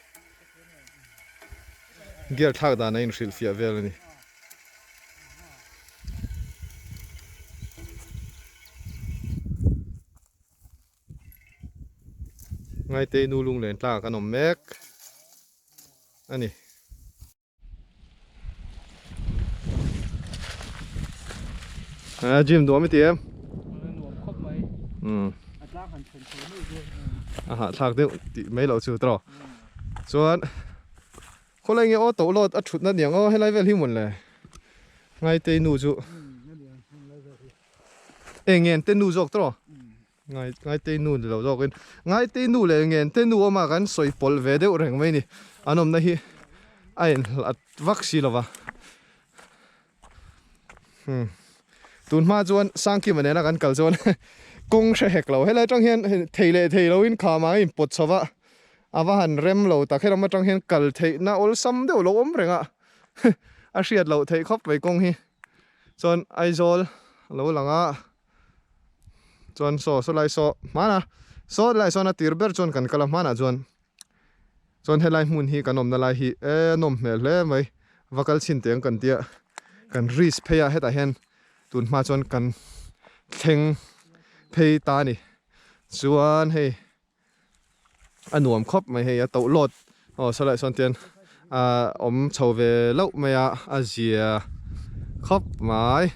gear thlak dan a inhrilh fiah vel a ni. Ngaitei nu lunglen tlangah kan awm mek a ni. A gym nuam i ti em? Nuam khawp mai. A tlang han thlen chho mai chu. A hahthlak deuh tih mai loh chu tawh. Chuan khawlai nge aw to lawt a thutna niang aw helai vel hi mawn le. Ngaitei nu chu. Eng ngen te nu zawk tawh. Ngai Ngaitei nu ni lo zawkin Ngaitei nu leh Ngente nu awma kan sawi pawlh ve deuh reng mai ni. An awmna hi a inhlat vak si lo va. Hmm. Tun hma chuan Sangkima nena kan kal chuan kawng hre hek lo. Helai atang hian thei leh thei loin khama a inpawt chho va. A va han rem lo tak. Helam atang hian kal theihna awlsam deuh lo awm reng a. A hriat loh theih khawp mai kawng hi. Chuan Aizawl a lo lang a. Chuan saw saw lai saw hmanah saw lai sawn a tir ber chuan kan kal a hmanah chuan chuan helai hmun hi kan awmna lai hi e nawm hmel hle mai va kal chhin teh ang kan tia kan risk phei a hetah hian tun hma chuan kan thleng phei ta a ni chuan hei a nuam khawp mai hei a toh lawt aw saw lai sawn tian ah awm chho ve loh mai a a zia khawp mai.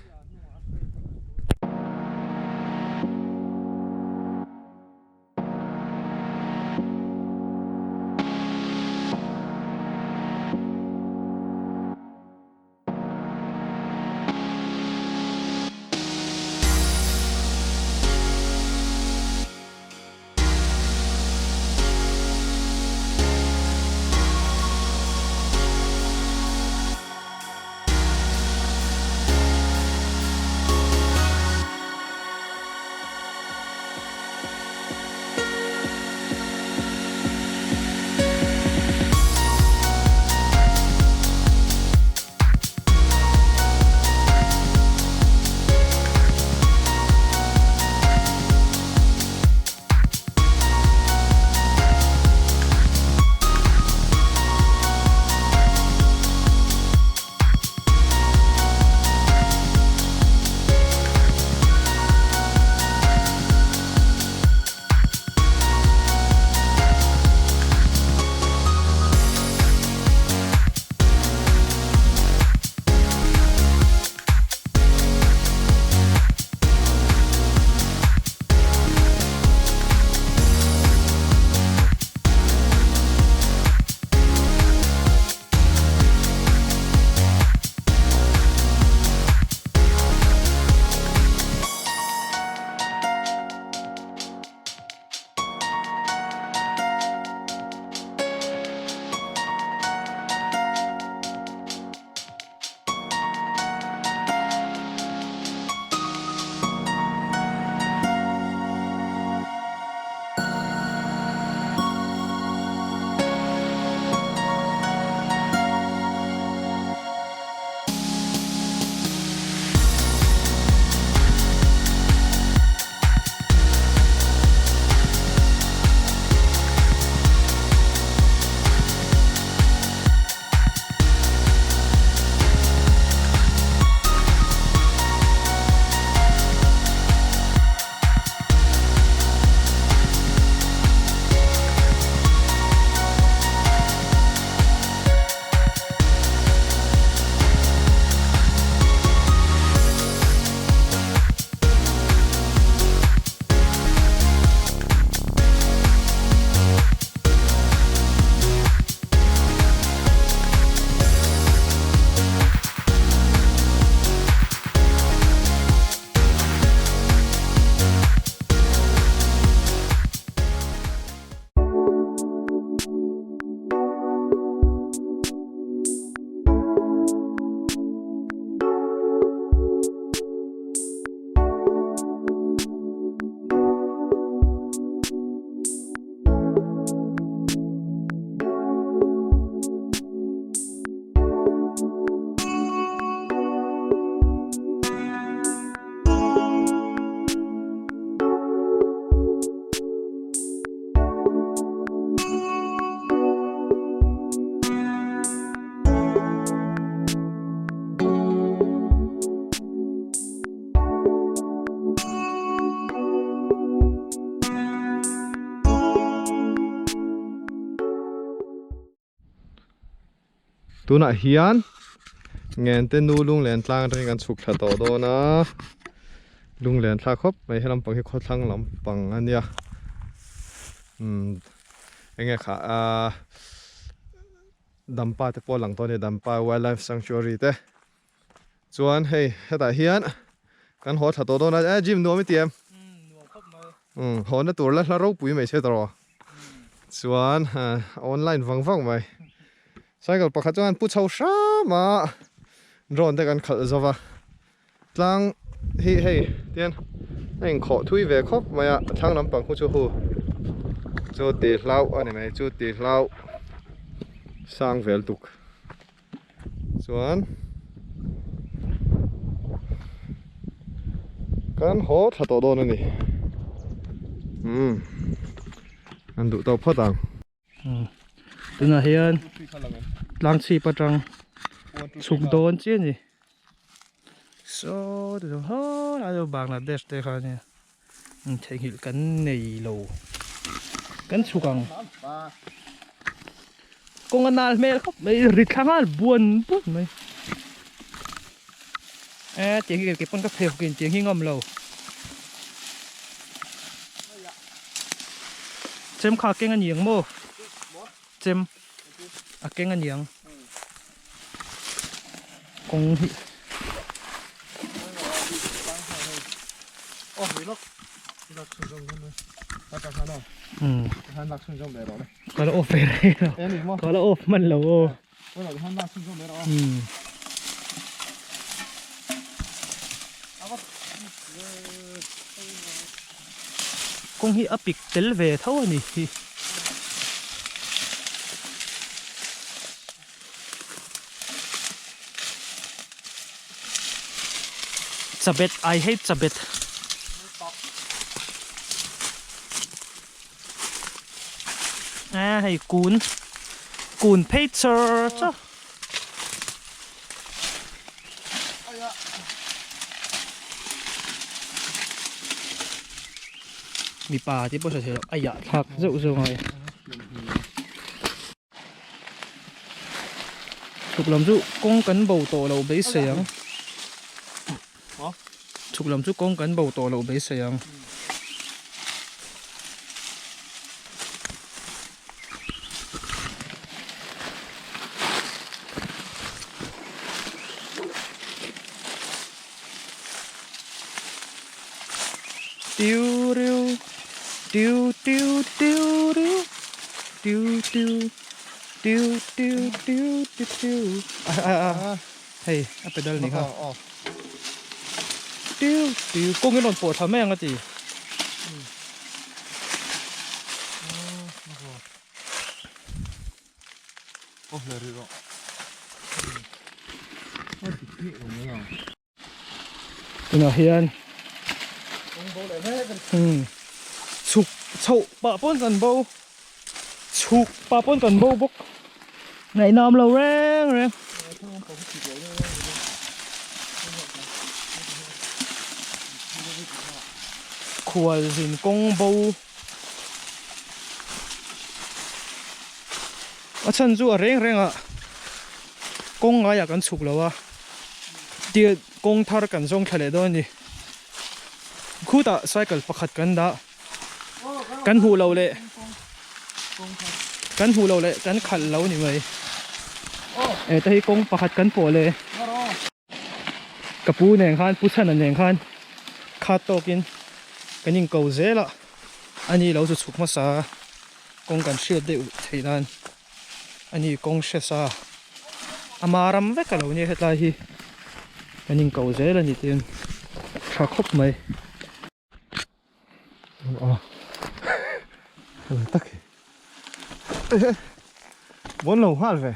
Tunah hian Ngente nu lunglen tlang atangin kan chhuk thla tawh dawn a, lunglen thla khawp mai he lampang hi khawthlang lampang a nia umm enge kha ahh Dampa te pawh a lang tawh a ni Dampa Wildlife Sanctuary te chuan hei hetah hian kan haw thla tawh dawn a eh gym nuam i ti em umm haw na tur la hla ropui mai se tawh chuan online vang vang mai. Cycle pakhat chuan pu chho hram a, drone te kan khalh zo va, tlang hi hei tian a inkhawh thui ve khawp mai a, a thlang lampang khu chu hu chu ti hlau a ni mai chu ti hlau sang vel tuk chuan kan haw thla tawh dawn a ni umm an duh tawh phawt ang. Tunah hian tlang chhip atang chhuk dawn chiah a ni saw ti zawng haw lai deuh Bangladesh te kha ania theihnghilh kan nei lo kan chhuk ang kawng a nal hmel khawp mai ri thla nghal buan buan mai e tiang hi kei pawn ka phei hawkin tiang hi ngam lo. Chem kha a keng a niang maw? Chem a keng a niang. Kawng hi. Ka la off ve rei lo. Ka la off hman lo aw. Kawng hi a pik tel ve tho a ni hi. Chabet I hate chabet. A hei kun kun phei char char mipa te pawh hre thei lo a yah thlak zeuh zeuh a chhuk lam chu kawng kan bo tawh lo beisei ang chhuk lam chu kawng kan bo tawh lo beisei ang. Tiu riu tiu tiu tiu riu tiu tiu tiu tiu tiu tiu tiu a a a hei a pedal ni kha tiu tiu kawng in rawn pawh thla mai ang a ti. Tunah hian chhuk chhoh pah pawn kan bo chhuk pah pawn kan bo bawk ngaihnam lo reng reng. Khualzin kawng bo a chhan chu a reng reng ah kawng ngaiah kan chhuk lo a tia kawng thar kan zawng thla leh dawn a ni khutah cycle pakhat kan dah kan hmuh loh leh kan hmuh loh leh kan khalh lo ni mai e te hi kawng pakhat kan pawh leh ka pu nen khan pu chhana nen khan khat tawkin kan inko zel a ani lo chu chhuk hmasa kawng kan hriat deuh theih nan. Ani kawng hre sa ama ram vek a lo nia hetlai hi kan in ko zel a ni tiin tha khawp mai. Tak hi bawn lo nghal ve.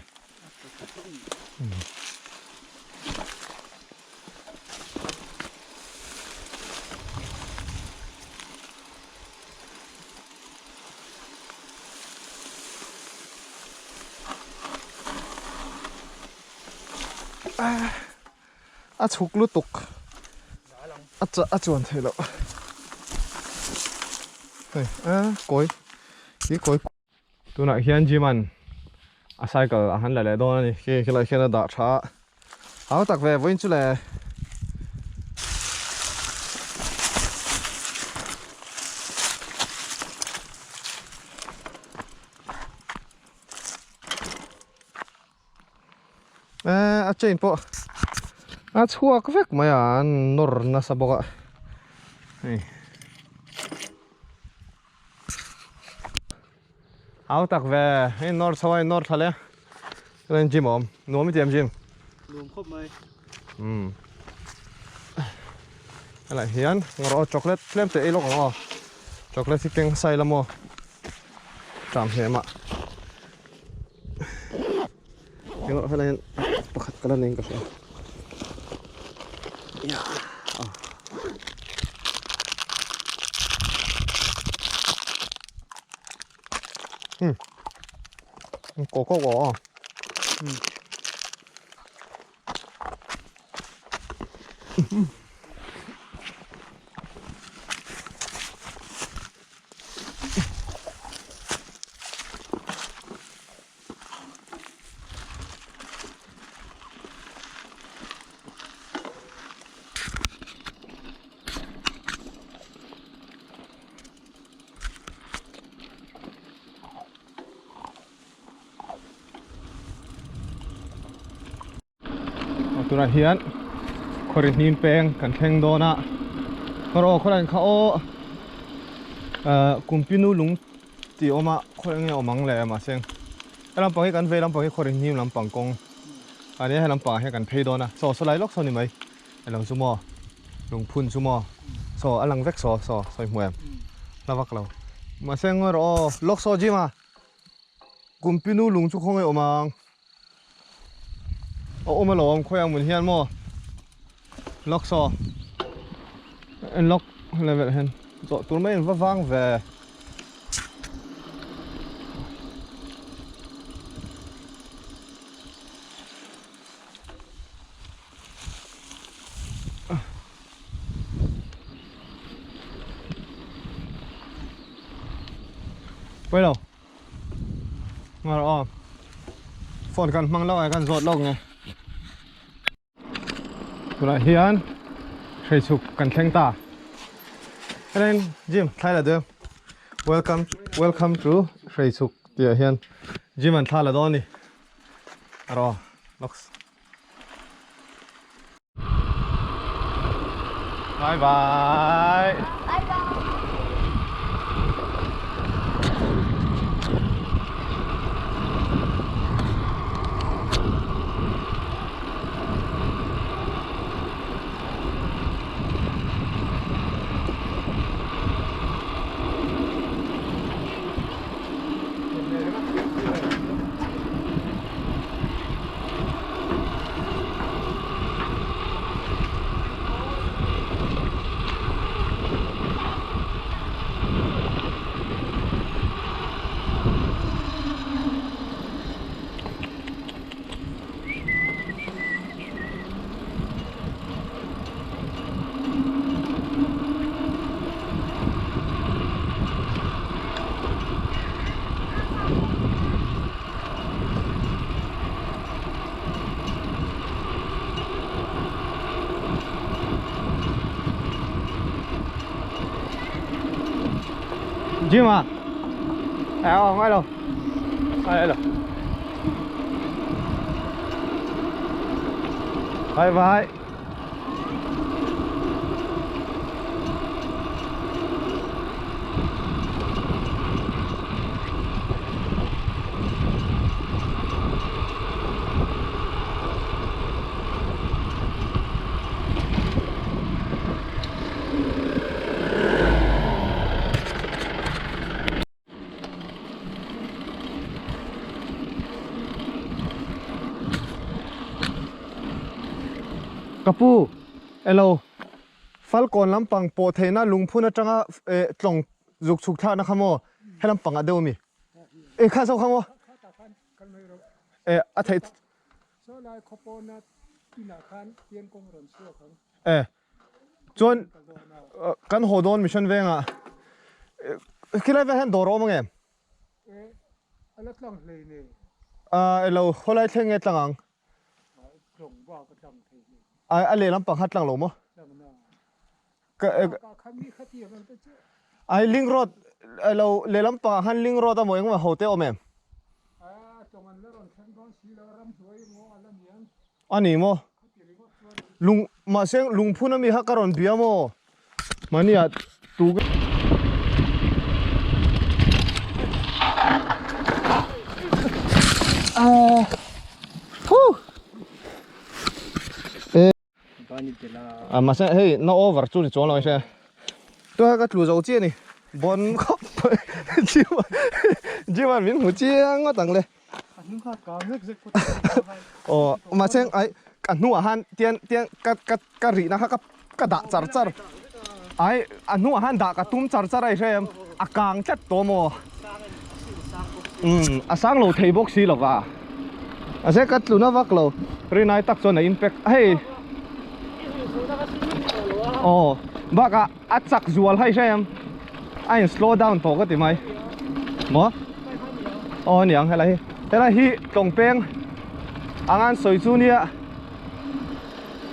A chhuk lutuk a chah a chuan theih loh hei a kawi khi kawi tunah hian gym an. A cycle a han la leh dawn a ni. Khi khilai khian a dah tha a. Hau tak ve vawiin chu le. Eh a chain pawh a chhuak vek mai a an nawr nasa bawk a hei hau tak ve hei nawr chho a in nawr thla le chuan gym a awm nuam i ti em gym nuam khawp mai umm helai hian ngawrh aw chocolate tlem te ei lawk ang aw chocolate hi keng sai la maw tram hle mah. Engah helai hian pakhat ka la nei in ka hria hmm ko ko ko hmm Tunah hian khawri hnim peng kan thleng dawn a kawr aw khawlaiin kha aw ahh kumpinu lung tih a awm a khawi enge awm ang le mahse he lampang hi kan vei lampang hi khawri hnim lampang kawng a nia he lampangah hian kan phei dawn a saw saw lai lawk saw ni mai eng lo chu maw lungphun chu maw saw a lang vek saw saw sawi hmu em hla vak lo mahse ngawi rawh aw lawk saw gym a kumpinu lung chu khawnge awm ang. A awm alawm khawi ang mun hian maw lock saw en lock level hian zawh tur mai in va vang ve Quay đâu Ngon rồi Phone kan hmang lawk ai kan zawt lawk nge Tunah hian hreichhuk kan thleng ta Helen Jim thlai la deuh Welcome welcome to hreichhuk tih ah hian Jim an thla la dawn a ni Araw lawks Bye bye. Bye bye. Jim à? À không ai đâu. Ai đâu. Bye bye. Ka pu elo Falkawn lampang pawh theihna lungphun atanga eh tlawng zuk chhuk thlakna kha maw he lampang ah deuh a mi eh kha zo kha maw eh a theih eh Chuan kan haw dawn mission vengah khilai vel hian dawr a awm ang em? Elo khawlai thleng nge tlang ang? A lehlam pang kha tlang lo maw? Ai link road elo lehlam pangah khan link road a maw engemaw ho te a awm em? A ni maw? Lung mahse lungphun ami kha ka rawn bia maw? Mahni ah tu A mahse hei na over chu ni chuang lo hre tunah ka tlu zo chiah a ni bon khawp mai gym ah gym ah min hmu chiang ngawt ang le aw mahse ai ka hnungah khan tian tian ka ka ka rihna kha ka ka dah char char ai a hnungah khan dah ka tum char char a i hre em a kang tlat tawh maw umm a sang lo thei bawk si lova mahse ka tluna vak lo rinai tak chuan a impact hei aw bakah a chak zual hai hre em a in slow down tawh ka ti mai maw aw aniang helai hi helai hi tlawng peng anga an sawi chu nia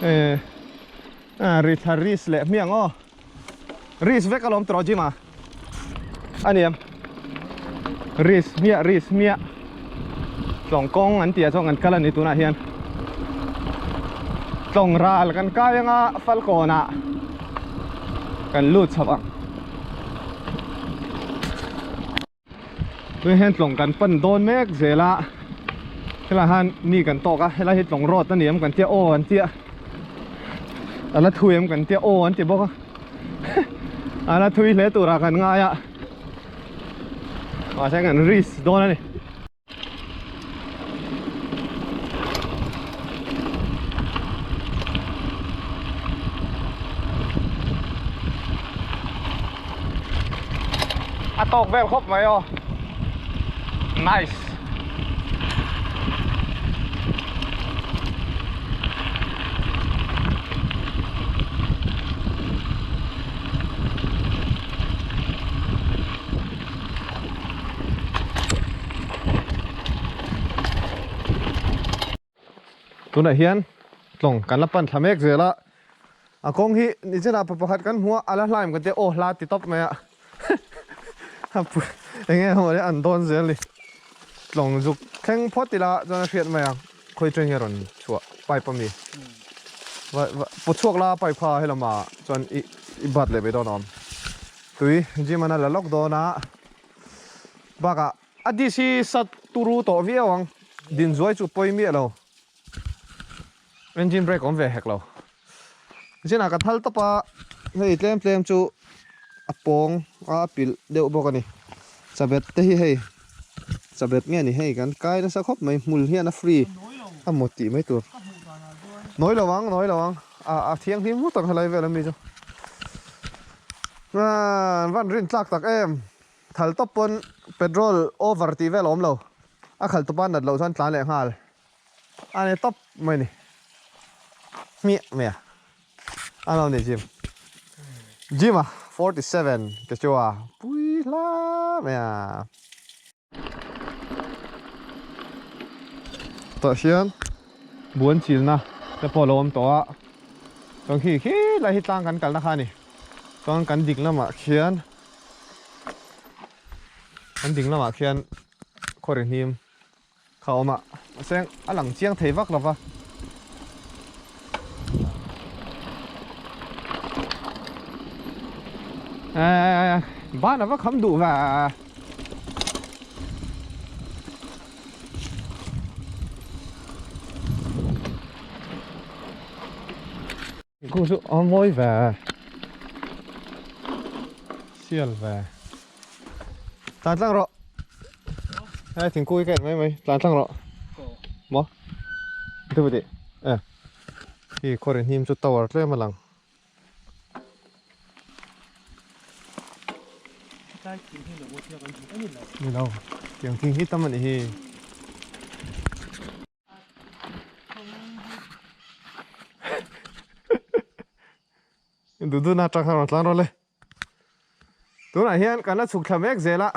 eh ri thla risk leh hmiang aw risk vek alawm tawh gym ah aniang risk hmiah risk hmiah tlawng kawng an tih ah chuan kan kal a ni tunah hian tlawng ral kan kai anga falkawn ah kan lut chho ang tunah hian tlawng kan pan dawn mek zel a helaiah hian mi kan tawk a helai hi tlawng road a ni em kan tia aw an tia a la thui em kan tia aw an ti bawk a a la thui hle turah kan ngai a mahse kan risk dawn a ni. A tawk vel khawp mai aw nice Tunah hian tlawng kan la pan thla mek zel a, a kawng hi nichinah pa pakhat kan hmu a, a la hlaim kan tia aw hla ti tawp mai a eng nge maw le an dawn zel ni tlawng zuk thleng phawt ila chuan a hriat mai ang khawi train hi a rawn chhuah pipe a mi va va pawt chhuak la pipe kha helamah chuan i i bat leh mai dawn a awm. Tui gym an a la lawk dawn a, bakah a dish hi sat turu tawh viau ang, din zuai chu pawi miah lo, engine brake awm ve hek lo. Zinah ka thal tawp a, hei tlem tlem chu a pawng a pilh deuh bawk a ni, chabet te hi hei chabet nge ni hei kan kai nasa khawp mai hmul hian a free a maw tih mai tur, nawi lo ang nawi lo ang. A thianghlim hmut ang helai vel ami chu. An van rin tlak tak em. Thal tawp pawn petrol over tih vel a awm lo. A khalh tawp a nat loh chuan tlan leh nghal. A ni tawp mai ni. Hmiah mai a. A lo ni Jim. Jim a 47 te chu a pui hla mai a. Tah hian buan chilna te pawh a lo awm tawh a chuan khi khi lai hi tlang kan kalna kha a ni chuan kan dik lamah khian kan ding lamah khian khawri hnim kha a awm a mahse a lang chiang thei vak lo va. Ban a va kham duh va. Thingkung chu a mawi ve sial ve tlan tlang rawh hei thingkung hi ka en mai mai tlan tlang rawh maw thu pawh tih e hi khuarin hnim chu tower tlem a lang. Ni lo tiang thing hi tam a nih hi. Duh duhna atang khan rawn tlan rawh le. Tunah hian kan la chhuk thla mek zel a.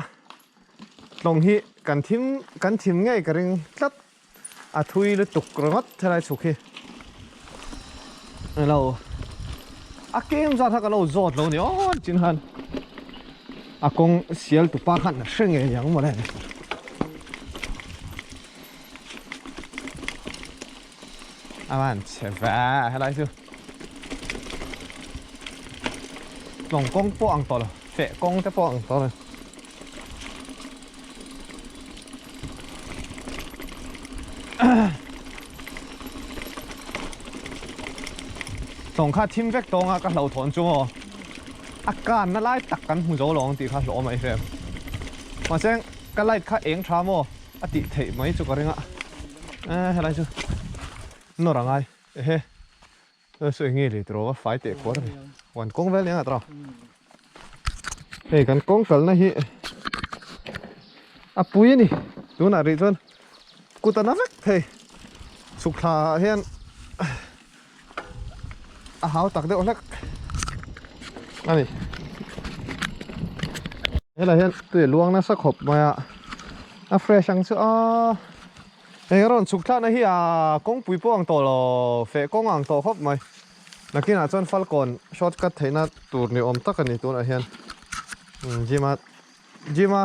Tlawng hi kan thim kan thim ngei ka ring tlat a thui lutuk ringawt helai chhuk hi alo a kem zat kha ka lo zawt lo ni aw chin khan a kawng sial tupa khan a hre ngei ang mawle. A van chhe ve helai chu tlawng kawng pawh ang tawh lo feh kawng te pawh ang tawh lo. Tlawng kha thim vek tawng a ka hlauhthawn chu maw a kanna lai tak kan hmu zo lo ang tih kha hlawh mai hrem mahse ka light kha eng tha maw a tih theih mai chu ka ring a helai chu nawr a ngai ehe chu eng nge lei tiraw a fai teh kuar a ni huan kawng vel eng ah tiraw hei kan kawng kalna hi a pui a ni tunah rih chuan kut a na vek thei chhuk thla ah hian a hau tak deuh hlek a ni helai hian tui a luang nasa khawp mai a a fresh ang chu a hei a rawn chhuk thlakna hi a kawngpui pawh ang tawh lo feh kawng ang tawh khawp mai nakinah chuan falkawn short cut theihna tur ni awm tak a ni tunah hian gym a gym a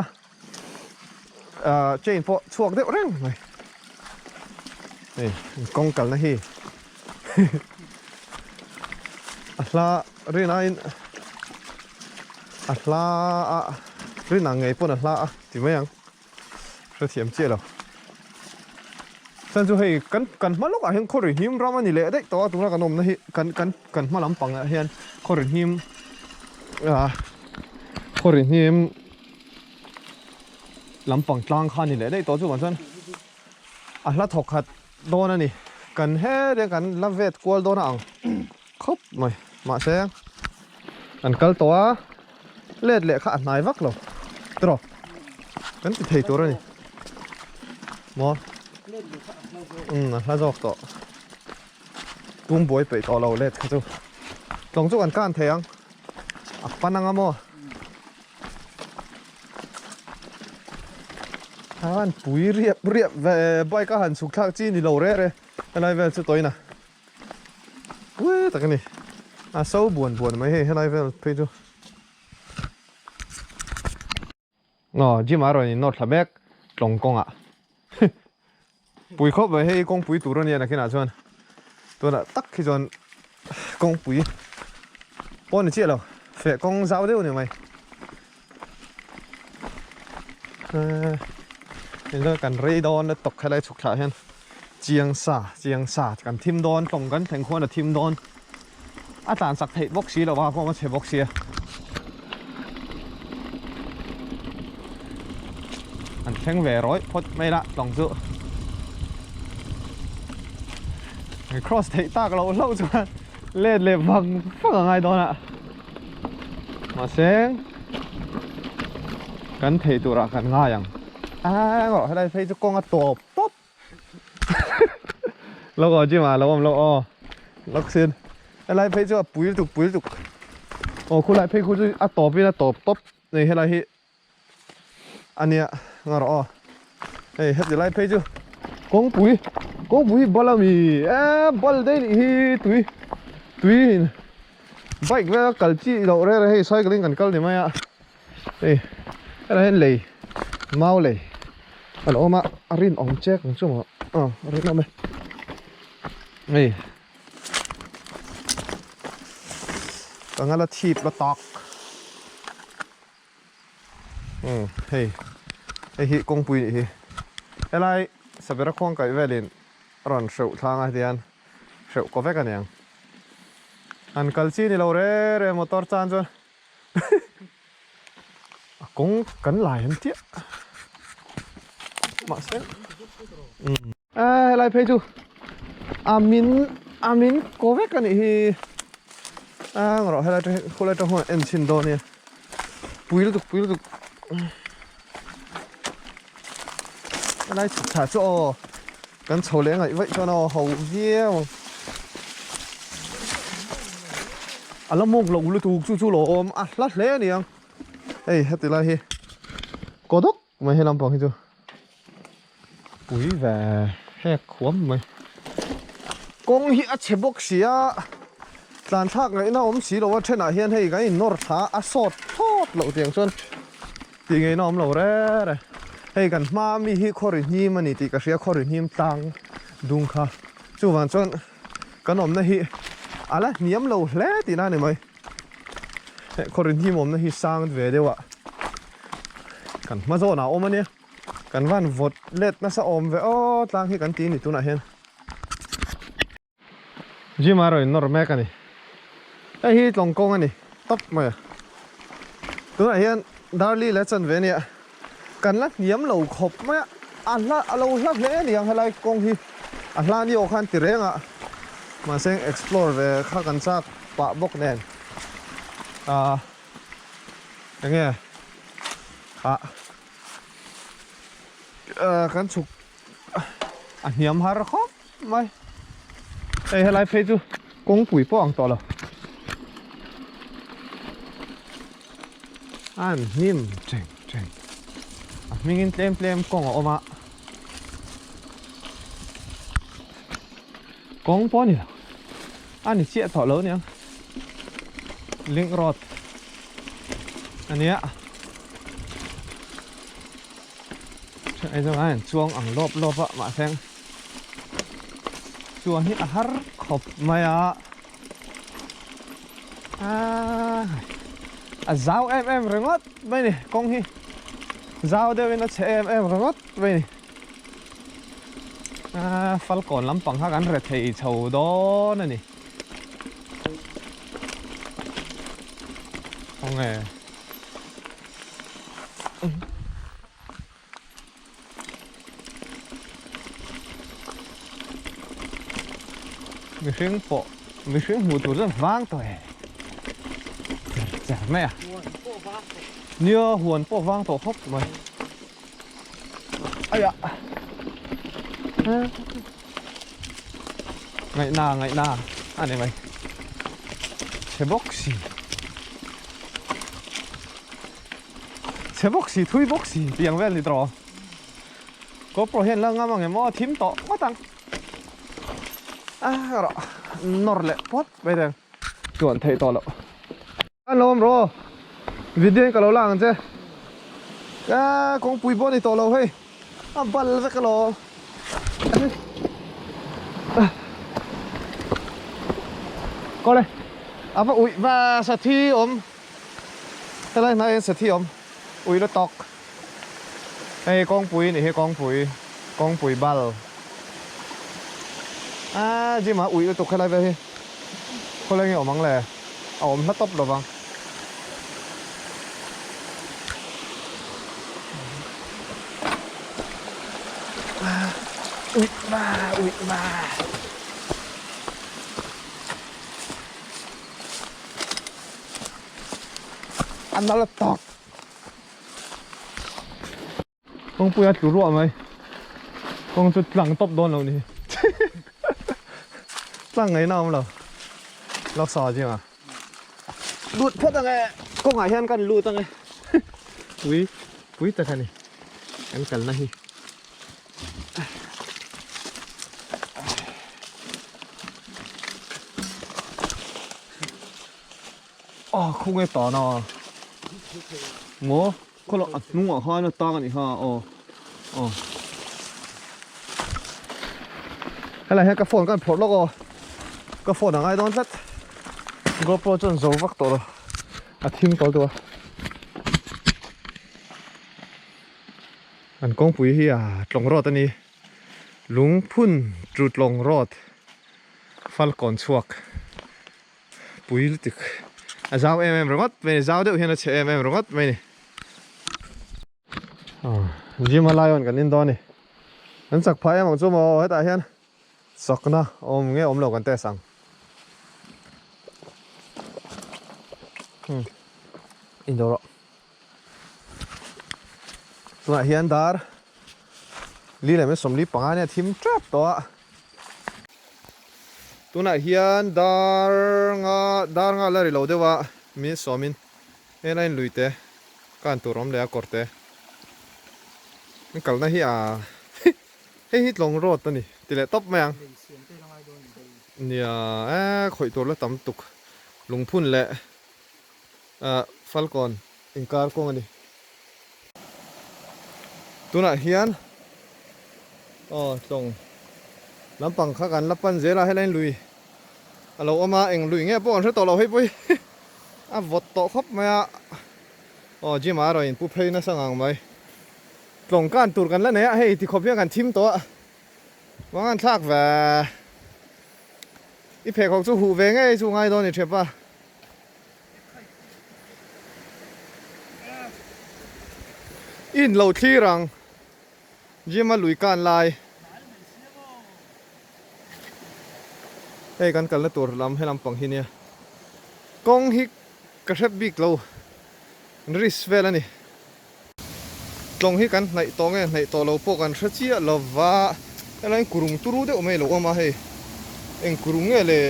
chain pawh chhuak deuh reng mai hei kawng kalna hi a hla rin aiin a hla a rin ang ngei pawn a hla a ti mai ang hrethiam chiah lo chuan chu hei kan kan hma lawkah hian khaw ri hnim ram a ni leh daih tawh a tuna kan awmna hi kan kan kan hma lampangah hian khaw ri hnim ah khaw ri hnim lampang tlang kha a ni leh daih tawh chuvang chuan a hla thawk khat dawn a ni kan he kan la vet kual dawn a ang khawp mai mahse an kal tawh a let leh kha a hnai vak lo tiraw kan ti thei tur a ni maw umm a hla zawk tawh tum buai peih tawh lo let kha chu tlawng chu kan kan thei ang a pan anga maw khan pui riap riap ve bike a han chhuk thlak chi ni lo reh reh helai vel chu tawina pui tak a ni a so buan buan mai hei helai vel phei chu aw gym ah rawn in nawr thla mek tlawng kawngah pui khawp mai hei kawngpui tur a nia nakinah chuan tunah tak hi chuan kawngpui pawh ni chiah lo feh kawng zau deuh a ni mai eee kan rei dawn a tawk helai chhuk thlah hian chiang sa chiang sa kan thim dawn tlawng kan thleng khuan a thim dawn a tlan chak theih bawk si lo a kawng a chhe bawk sia an thleng ve rawih phawt mai la tlawng chu cross theih tak loh hlauh chuan let leh vang vang a ngai dawn a mahse kan thei turah kan ngai ang aa helai phei chu kawng a tawp tawp Lo aw gym ah lo awm lo aw lawk sin helai phei chu a pui lutuk pui lutuk aw khulai phei khu chu a tawp in a tawp tawp nei helai hi ania nga rawh aw hei heti lai phei chu kawngpui kawngpui hi bal ami e bal daih nih hi tui tui in bike vel a kal chi loh reng reng hei cycle in kan kal ni mai a. Hei helai hian lei mau lei a lo awm a a rinawm chek ang chu maw aw a rinawm e hei ka ngala thip la tak umm hei hei hi kawngpui nih hi helai sabera khuang kaih velin a rawn hreuh thlang a hetiang hreuh kaw vek a niang an kal chi ni lo re re motor tan chuan. A kawng kan lai an chiah mahse umm a helai phei chu a min a min ko vek a nih hi a ngarawh helai te khulai te huan en chhin dawn nia pui lutuk pui lutuk helai chhuk thla chu aw kan chho leh ngaih vaih chuan aw ho viau ang. A la mawk lo lutuk chu chu lo awm a hla hle a ni ang hei heti lai hi kaw dawk mai he lampang hi chu pui ve hek huam mai kawng hi a chhe bawk si a tlan thlak ngaihna awm si lo a thenah hian hei kan in nawr thla a sawt thlawt loh tiang chuan tih ngaihna awm lo reng reng hei kan hma mi hi khawri hnim a ni tih ka hria khawri hnim tlang dung kha chuvang chuan kan awmna hi a la hniam lo hle tihna a ni mai. Heh khawrin hnim awmna hi sang ve deuh a kan hma zawnah a awm ania kan van vawt let nasa awm ve aw tlang hi kan ti a ni tunah hian gym a rawn in nawr mek a ni hei hi tlawng kawng a ni tawp mai a tunah hian darli leh chanve a nia kan la hniam lo khawp mai a a hla a lo hla hle a ni ang helai kawng hi a hla ni aw khan ti reng a mahse explore ve kha kan chak pah bawk nen ah enge ah kan chhuk a hniam har khawp mai hei helai phei chu kawngpui pawh ang tawh lo an hnim teng teng a hmingin tlem tlem kawng a awm a kawng pawh a ni lo a ni chiah tawh lo aniang link road a nia. Hei chuan a chuang ang lawp lawp a mahse chuan hi a har khawp mai a aaa a zau em em ringawt mai ni kawng hi zau deuh in a chhe em em ringawt mai ni aaa falkawn lampang kha kan re thei chho dawn a ni khawnge. Mihring pawh mihring hmuh tur chuan vang tawh e cher cher mai a nia huan pawh vang tawh khawp mai aiah ngaihna ngaihna a ni mai chhe bawk si. Chhe bawk si, thui bawk si tih ang vel ni tawh. GoPro hian la ngam ang em aw, thim tawh ngawt ang. A rawh nawr leh phawt mai reng. Chuan theih tawh loh. An lo awm rawh aw, video in ka lo la ang che. A kawngpui pawh a ni tawh lo hei, a bal vek alawm. Kawle, a va uih va sa thi awm. Helai hnaiah hian sathi awm ui la tawk hei kawngpui nih hi kawngpui kawngpui bal aaa gym ah ui lutuk helai vel hi khawlai nge awm ang le a awm hla tawp lovang. Ui va ui va. A nal tak kawngpui a tlu ruah mai kawng chu tlang tawp dawn lo ni tlang ngaihna a awm lo lak sa chiang a lut phawt ang e kawngah hian kan lut ang e pui pui tak a ni kan kalna hi. Ah khawnge tan a maw khawlh a hnungah khan a tang a ni kha aw aw helai hian ka phone ka han phawrh lawk aw ka phone a ngai dawn tlat GoPro chuan zo vak tawh lo a thim tawh lutuk a. An kawngpui hi a tlawng rawt a ni. Lungphun chu tlawng rawt falkawn chhuak pui lutuk a zau em em ringawt mai a ni. Zau deuh hian a chhe em em ringawt mai a ni. Gym a lai awn kan in dawn a ni. An chak phah em ang chu maw hetah hian chakna awm nge awm lo kan test ang. Inzo rawh. Tunah hian dar li leh 45 nia thim tep tawh a. Tunah hian dar nga dar nga la ri lo deuh a min sawmin helai in lui te kan tur awm leh a kawr te. Kan kalna hi a hei hi tlawng road a ni ti leh tawp mai ang. Nia e khawih tur la tam tuk lungphun leh falkawn inkar kawng a ni. Tunah hian aw tlawng lampang kha kan la pan zel a helai lui a lo awm a eng lui nge pawh kan hre tawh lo hei pawh hi a vawt tawh khawp mai a aw gym ah a rawn inpu phei nasa ngang mai tlawng kan tur kan la nei a hei tikhawp hian kan thim tawh a vang an thlak ve i pheikhawk chu huh ve ngei chu ngai dawn i thep a. In lo thlir ang gym a lui kan lai hei kan kalna tur lam helam pang hi nia kawng hi ka hrep bik lo risk vel a ni tlawng hi kan hnaih tawh nge hnaih tawh lo pawh kan hre chiah lo va helai kurung turu deuh mai a lo awm a hei eng kurung nge le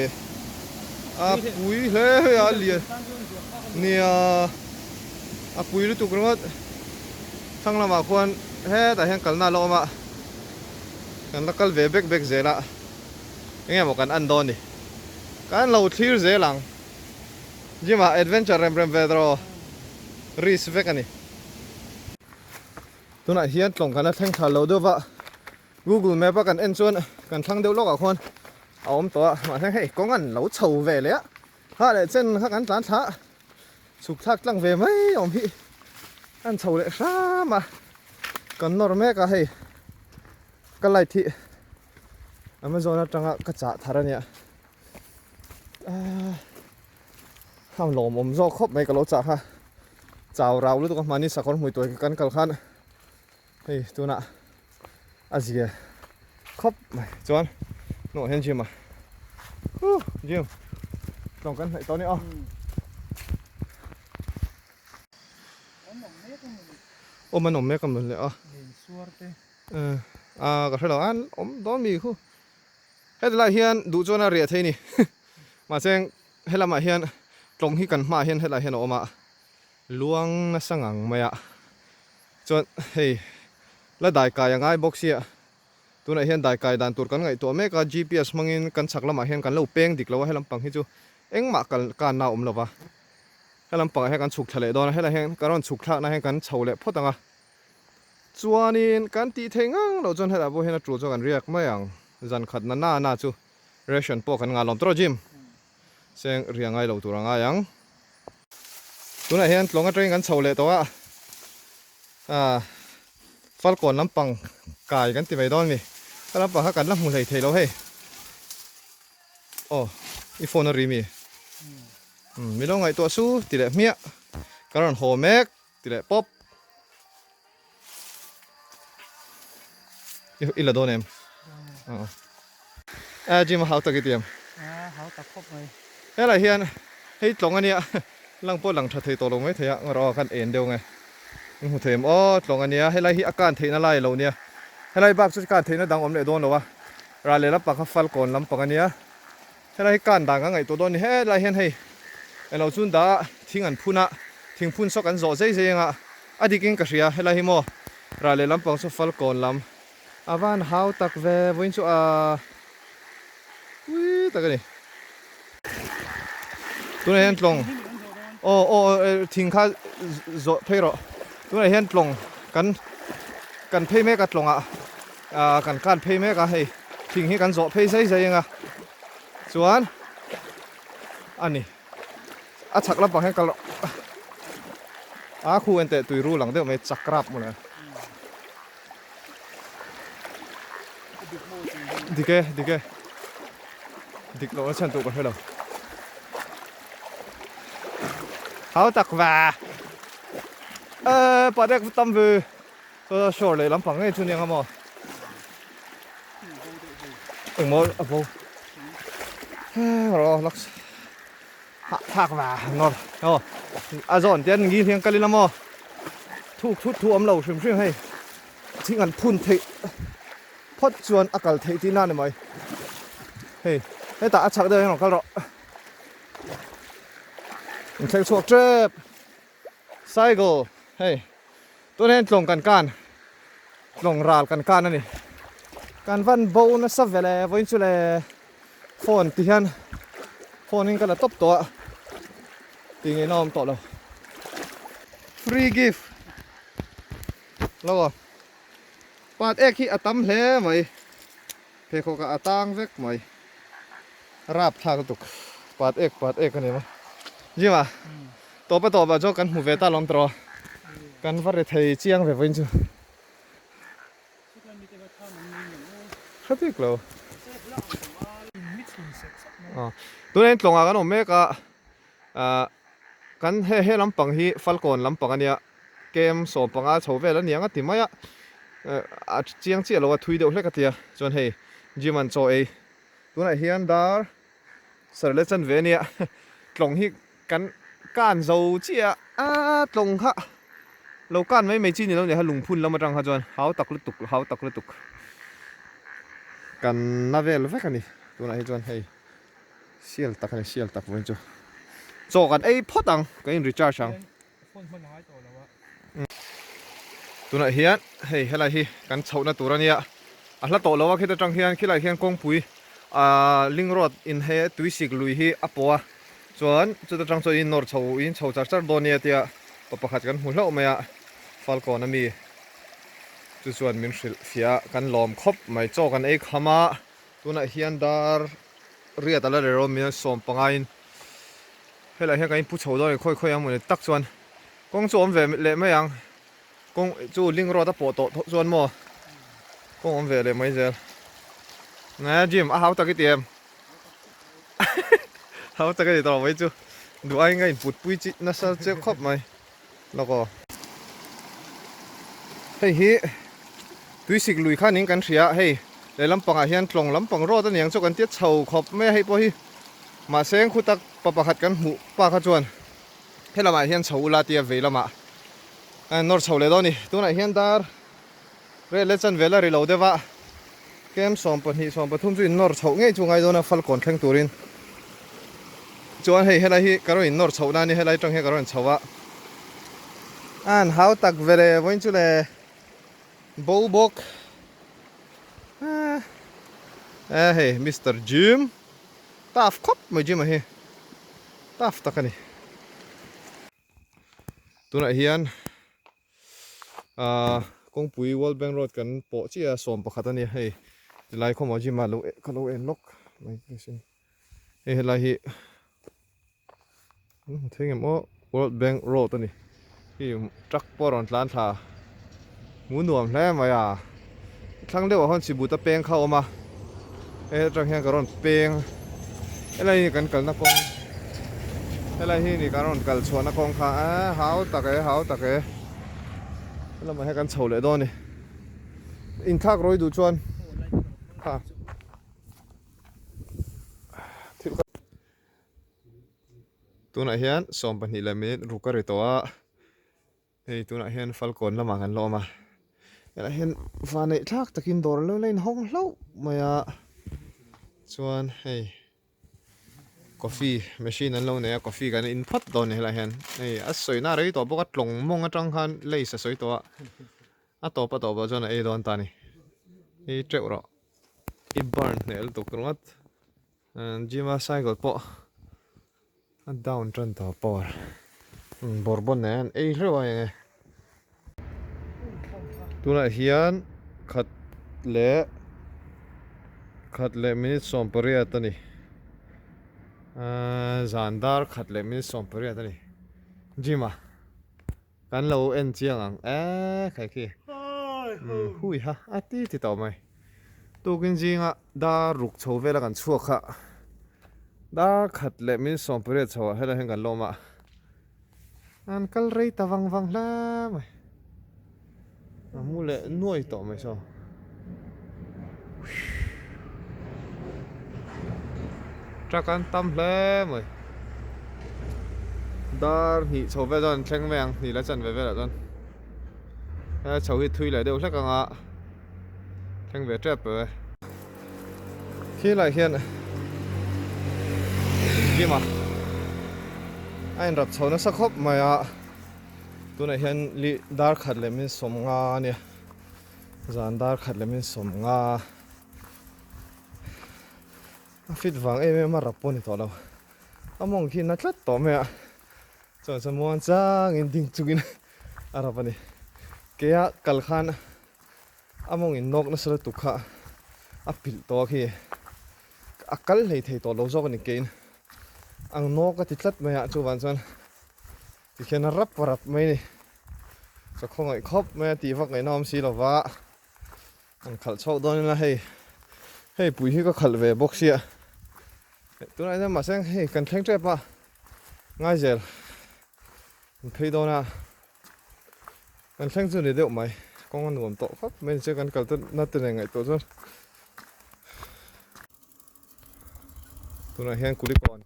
a pui hle hle a lian nia a pui lutuk ringawt thlang lamah khuan hetah hian kalna a la awm a kan la kal ve bek bek zel a enge maw kan en dawn ni kan lo thlir zel ang gym ah adventure rem rem ve tawh risk vek a ni. Tunah hian tlawng kan la thleng thla lo deuh va, Google Map a kan en chuan kan thlang deuh lawkah khuan a awm tawh a, mahse hei kawng an lo chho ve leh a, ha leh chen kha kan tlan thla a, chhuk thlak tlang ve mai awm hi an chho leh hram a, kan nawr mek a hei ka light hi Amazon atanga ka chah thar a nia a lawmawm zawk khawp mai ka lo chah kha chau rau lutuk a hmani sakawr hmui tuai kan kal khan hei tunah a zia khawp mai chuan hnawh hian gym a huh gym tlawng kan hnaih tawh a ni aw awm an awm mek a mawle a a ka hrelo an awm dawn mi khu Heti lai hian duh chuan a riah thei a ni. Mahse helamah hian tlawng hi kan hmaah hian helaiah hian a awm a, luang nasa ngang mai a. Chuan hei la daikai a ngai bawk sia, tunah hian daikai dan tur kan ngaihtuah mek a, GPS hmangin kan chhak lamah hian kan lo peng dik lo a, helam pang hi chu engmah kal kanna a awm lo va. Helam pangah hian kan chhuk thla leh dawn a, helaiah hian kan rawn chhuk thlakna hian kan chho leh phawt ang a. Chuanin kan tih theih ngang loh chuan hetah pawh hian a tul chuan kan riak mai ang. Zan khat na na na chu ration pawh kan ngah lawm tawh Jim. Seng riah ngai lo tur a ngai ang. Tunah hian tlawng atangin kan chho leh tawh a, ah Falkawn lampang kai kan ti mai dawn a ni. Ka lampang kha kan la hmu hlei thei lo hei. Aw i phone a ri mi? Umm mi lo ngaihtuah su ti leh hmiah. Ka rawn haw mek. Ti leh pawp. I la dawn em? A gym a hau tak i ti em? A hau tak khawp mai. Helai hian hei tlawng a nia lang pawh lang tha thei tawh lo mai thei a ngarawh a kan en deuh nge in hmu thei em aw tlawng a nia helai hi a kan theihna lai a lo nia helai bak chu kan theihna dang awm leh dawn lo a rah leh lampang kha falkawn lampang a nia Helai hi kan dan kan ngaihtuah dawn a ni. Helai hian hei eng lo chun dah thing an phun a, thing phun saw kan zawh zei zei anga a dik in ka hria. Helai hi maw rah leh lampang chu Falkawn lam a van hau tak ve vawiin chu a pui tak a ni. Tunah hian tlawng aw aw thing kha zawh phei rawh. Tunah hian tlawng kan kan phei mek a tlawngah kan kan phei mek a hei. Thing hi kan zawh phei zai zai anga chuan a ni a chhak lampang hian kal rawh a khu en teh tui rul ang deuh mai chak rap mawle dik e dik e dik loh na chhan tur ka hre lo hau tak va e patek tam ve Chuan shore leh lampang ngei chu aniang a maw? Engmaw a bo rawh lak hah thlak va nawr aw a zawn te an ngil hian kal ila maw thuk thut thu awm lo hrim hrim hei thing an phun theih phawt chuan a kal theih tihna a ni mai hei hetah a chhak deuh hian rawn kal rawh inthleng chhuak tep. Cycle hei tun hian tlawng kan kan Tlawng ral kan kan a ni. Kan van bo nasa ve le vawiin chu le phone ti hian phone in ka la tawp tawh a tih ngei na awm tawh lo. Free gift lo a pat ek hi a tam hle mai pheikhawk ah a tang vek mai rap thlak lutuk pat ek pat ek a ni maw Jima tawp a tawp ah chuan kan hmu ve ta lawm tawh a kan va ri thei chiang ve vawiin chu. Hre bik lo. Tunah hian tlawngah kan awm mek a, kan he he lampang hi Falkawn lampang a nia, kem 15 chho vel a ni ang a ti mai a, a chiang chiah lo a thui deuh hlek a tia, chuan hei gym an chaw ei. Tunah hian dar sarh leh chanve a nia, tlawng hi Kan kan zo chiah a tlawng kha lo kan mai mai chi ni lo nia kha lungphun lam atang kha chuan hau tak lutuk hau tak lutuk kan na vel vek a ni tunah hi chuan hei sial tak a ni sial tak vawiin chu chaw kan ei phawt ang kan in recharge ang tunah hian hei helai hi kan chhohna tur a nia a hla tawh lo a khita tang hian khilai hian kawngpui ah ling road in he tuisik lui hi a pawh a. Chuan chuta tang chuan in nawr chho in chho char char dawn nia tia pa pakhat kan hmu hlauh mai a, Falkawn ami chu chuan min hrilh fiah a, kan lawm khawp mai. Chaw kan ei kham a, tunah hian dar riat a la reh rawh min 15 in helaiah hian kan inpu chho dawn a ni khawi khawi ang mawni tak chuan kawng chu awm ve leh mai ang, kawng chu link road a pawh tawh chuan maw kawng awm ve leh mai zel. Nge gym a hau tak i ti em? Hau tak a ni tawh mai chu duh aiin ka input pui chi nasa chiah khawp mai lawk aw. Hei hi tuisik lui khan in kan hria a hei lehlam pangah hian tlawng lampang road a niang chu kan tia chho khawp mai a hei pawh hi mahse khu tak pa pakhat kan hmuh pa kha chuan helamah hian chho ula tia vei lamah a nawr chho leh dawn a ni tunah hian dar Rel leh chan vel a ri lo deuh a, kem 12, 13 chu innawr chhoh ngei chu ngai dawn a Falkawn thleng turin. Chuan hei helai hi ka rawn innawr chhoh na a ni, helai atang hian ka rawn chho a. A han hau tak ve le, vawiin chu le bo bawk. Eh hei Mister Jim, tough khawp mai Jim a hi, tough tak a ni. Tunah hian. Ahh kawngpui World Bank Road kan pawh chiah a 11 a nia hei tilai khawmah gym ah lo ka lo en lawk mai sin hei helai hi an hmu thei ngem aw World Bank Road a ni hei truck pawh a rawn tlan thla hmu nuam hle mai a thlang deuh ah hawn chibuta peng kha a awm a hei atang hian ka rawn peng helai hi kan kalna kawng helai hi ni kan rawn kal chhuahna kawng kha eh hau tak e hau tak e helamah hian kan chho leh dawn a ni inthlak rawi duh chuan kha thil kha tunah hian 12 leh minute ruk a ri tawh a. Hei tunah hian Falkawn lamah kan la awm a, helaiah hian vaneih thlak takin dawr lo la inhawng hlauh mai a, chuan hei coffee machine an lo nei a coffee kan in phawt dawn a ni helaiah hian hei a sawina a rei tawh bawk a tlawng mawng atang khan lace a sawi tawh a, a tawp a tawp ah chuan a ei dawn ta a ni, ei teuh rawh i burn hneh lutuk ringawt gym a cycle pawh. A down tan tawh power bawrhbawn nen an ei hleuh a eng e. Tunah hian khat leh khat leh minute 18 a ni. Ahh zan dar khat leh minute 18 a ni. Gym ah kan lo en chiang ang eee khai khi hui ha a ti ti tawh mai. Tukin zinga dar ruk chho vela kan chhuak kha dar khat leh min 18 chho ah helai hian kan lawm a an kal rei ta vang vang hle mai a mu leh nuai tawh mai saw truck an tam hle mai dar hnih chho vel chuan an thleng mai ang hnih la chanve velah chuan he chho hi thui leh deuh hlek ang a. Thleng ve tep e. Khilai hian gym a a inrap chho nasa khawp mai a tunah hian li dar khat leh min 50 a nia. Zan dar khat lemin 50 a fit vang em em a rap pawh a ni tawh lo. A mawng khi na tlat tawh mai a, chuan chuan muang changin ding chungin a rap a ni. Keia kal khan a mawng in nawk nasa lutuk kha a pilh tawh a khi a kal hlei thei tawh lo zawk a ni keiin ang nawk a ti tlat mai a, chuvang chuan tikhian a rap rap mai a ni. Chaw khawngaih khawp mai a tih vak ngaihna awm si lova an khalh chhuak dawn ila hei hei pui hi ka khalh ve bawk sia tunah hian mahse hei kan thleng tep a ngai zel an phei dawn a kan thleng chu ni deuh mai kawng a nuam tawh khawp mai ni che kan kal te na te nen ngaihtuah chuan tunah hian kulikawn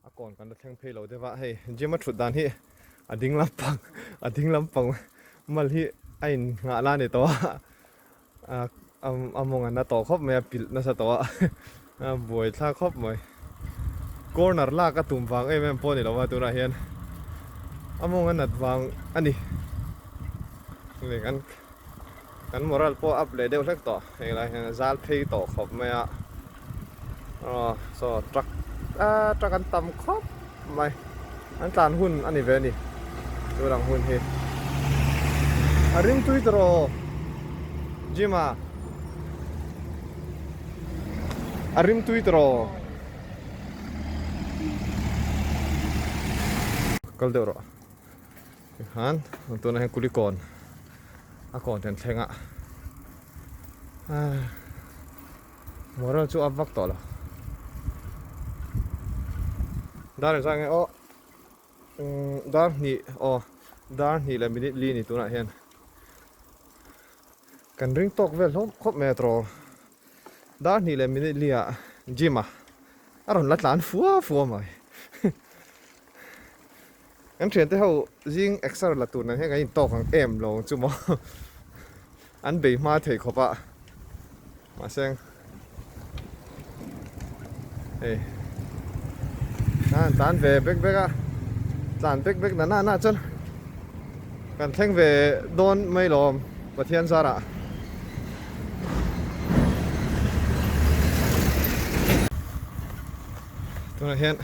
A kawn kan la thleng phei lo deuh a, hei gym a thut dan hi a ding lampang a ding lampang mal hi a in nghah la ni tawh a a mawng an na tawh khawp mai a pilh nasa tawh a a buai thlak khawp mai corner lak a tum vang em em pawh a ni lo a tunah hian a mawng a nat vang a ni kan moral pawh up leh deuh hlek tawh heng lai hian a zal phei tawh khawp mai a aw saw truck ah truck an tam khawp mai an tlan hun a ni ve a ni chu lang hun hi a ring tui tawh gym ah a ring tui tawh kal deuh rawh. Tikhan tunah hian kulikawn a kawn then thleng a moral chu a vak tawh lo dar engzah nge aw dar hnih aw dar hnih leh minute li ni tunah hian kan ring tawk vel hlawm khawp mai a tawh dar hnih leh minute li ah gym ah a rawn la tlan fua fua mai. Kan thiante ho zing exer la tur nen hian kan intawk ang em lo ang chu maw an bei hma thei khawp a mahse hei an tlan ve bek bek a tlan bek bek na na na chuan kan thleng ve dawn mai lawm Pathian zarah. Tunah hian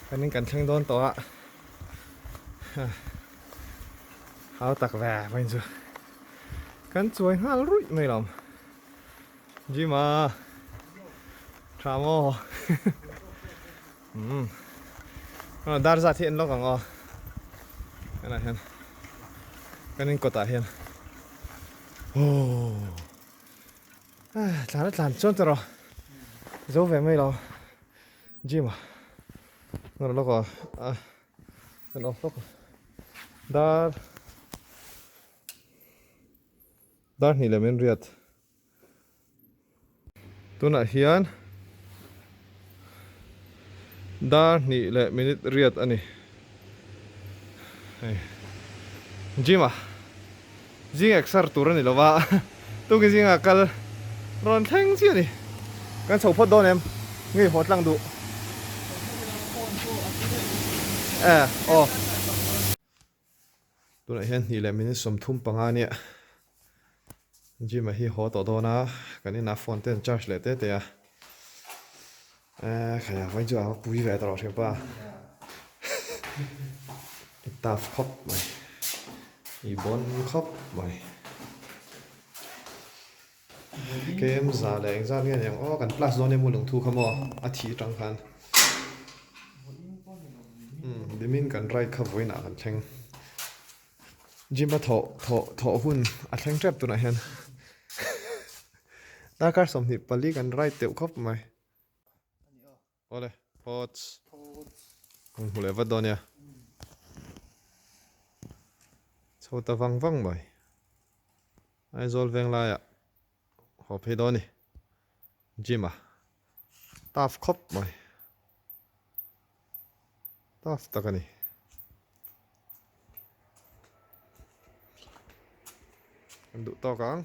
Kan in kan thleng dawn tawh a, hau tak ve vawiin chu kan chuai nghal ruih mai lo gym a tha maw umm dar zat hi en lawk ang aw helaiah hian kan in kawtah hian aww tlan a tlan chuan tawh rawh zo ve mai lo. Gym a nawr lawk a a kan off lawk a dar dar hnih leh min riat tunah hian dar hnih leh minute riat a ni hei gym a zing exer tur a ni lo va tukin zingah kal rawn thleng chiah a ni kan chho phawt dawn em ngei haw tlang duh e aw tunah hian hnih leh minute 35 ania gym ah hi haw tawh dawn a kan inah phone te an charge leh te te a e khaia vawiin chu a va pui ve ta rawh hriat pa i tough khawp mai i bawn khawp mai kem za leh engzat nge niang aw kan class dawn emaw lungthu kha maw a thih atang khan umm nimin kan ride kha vawiinah kan thleng. Gym a thawh thawh thawh hun a thleng tep tunah hian darkar 24 kan ride teuh khawp mai. Awle phawts kan hmu leh vat dawn nia. Chho ta vang vang mai. Aizawl veng laiah haw phei dawn a ni. Gym a tough khawp mai. Tough tak a ni. Kan duh tawk ang.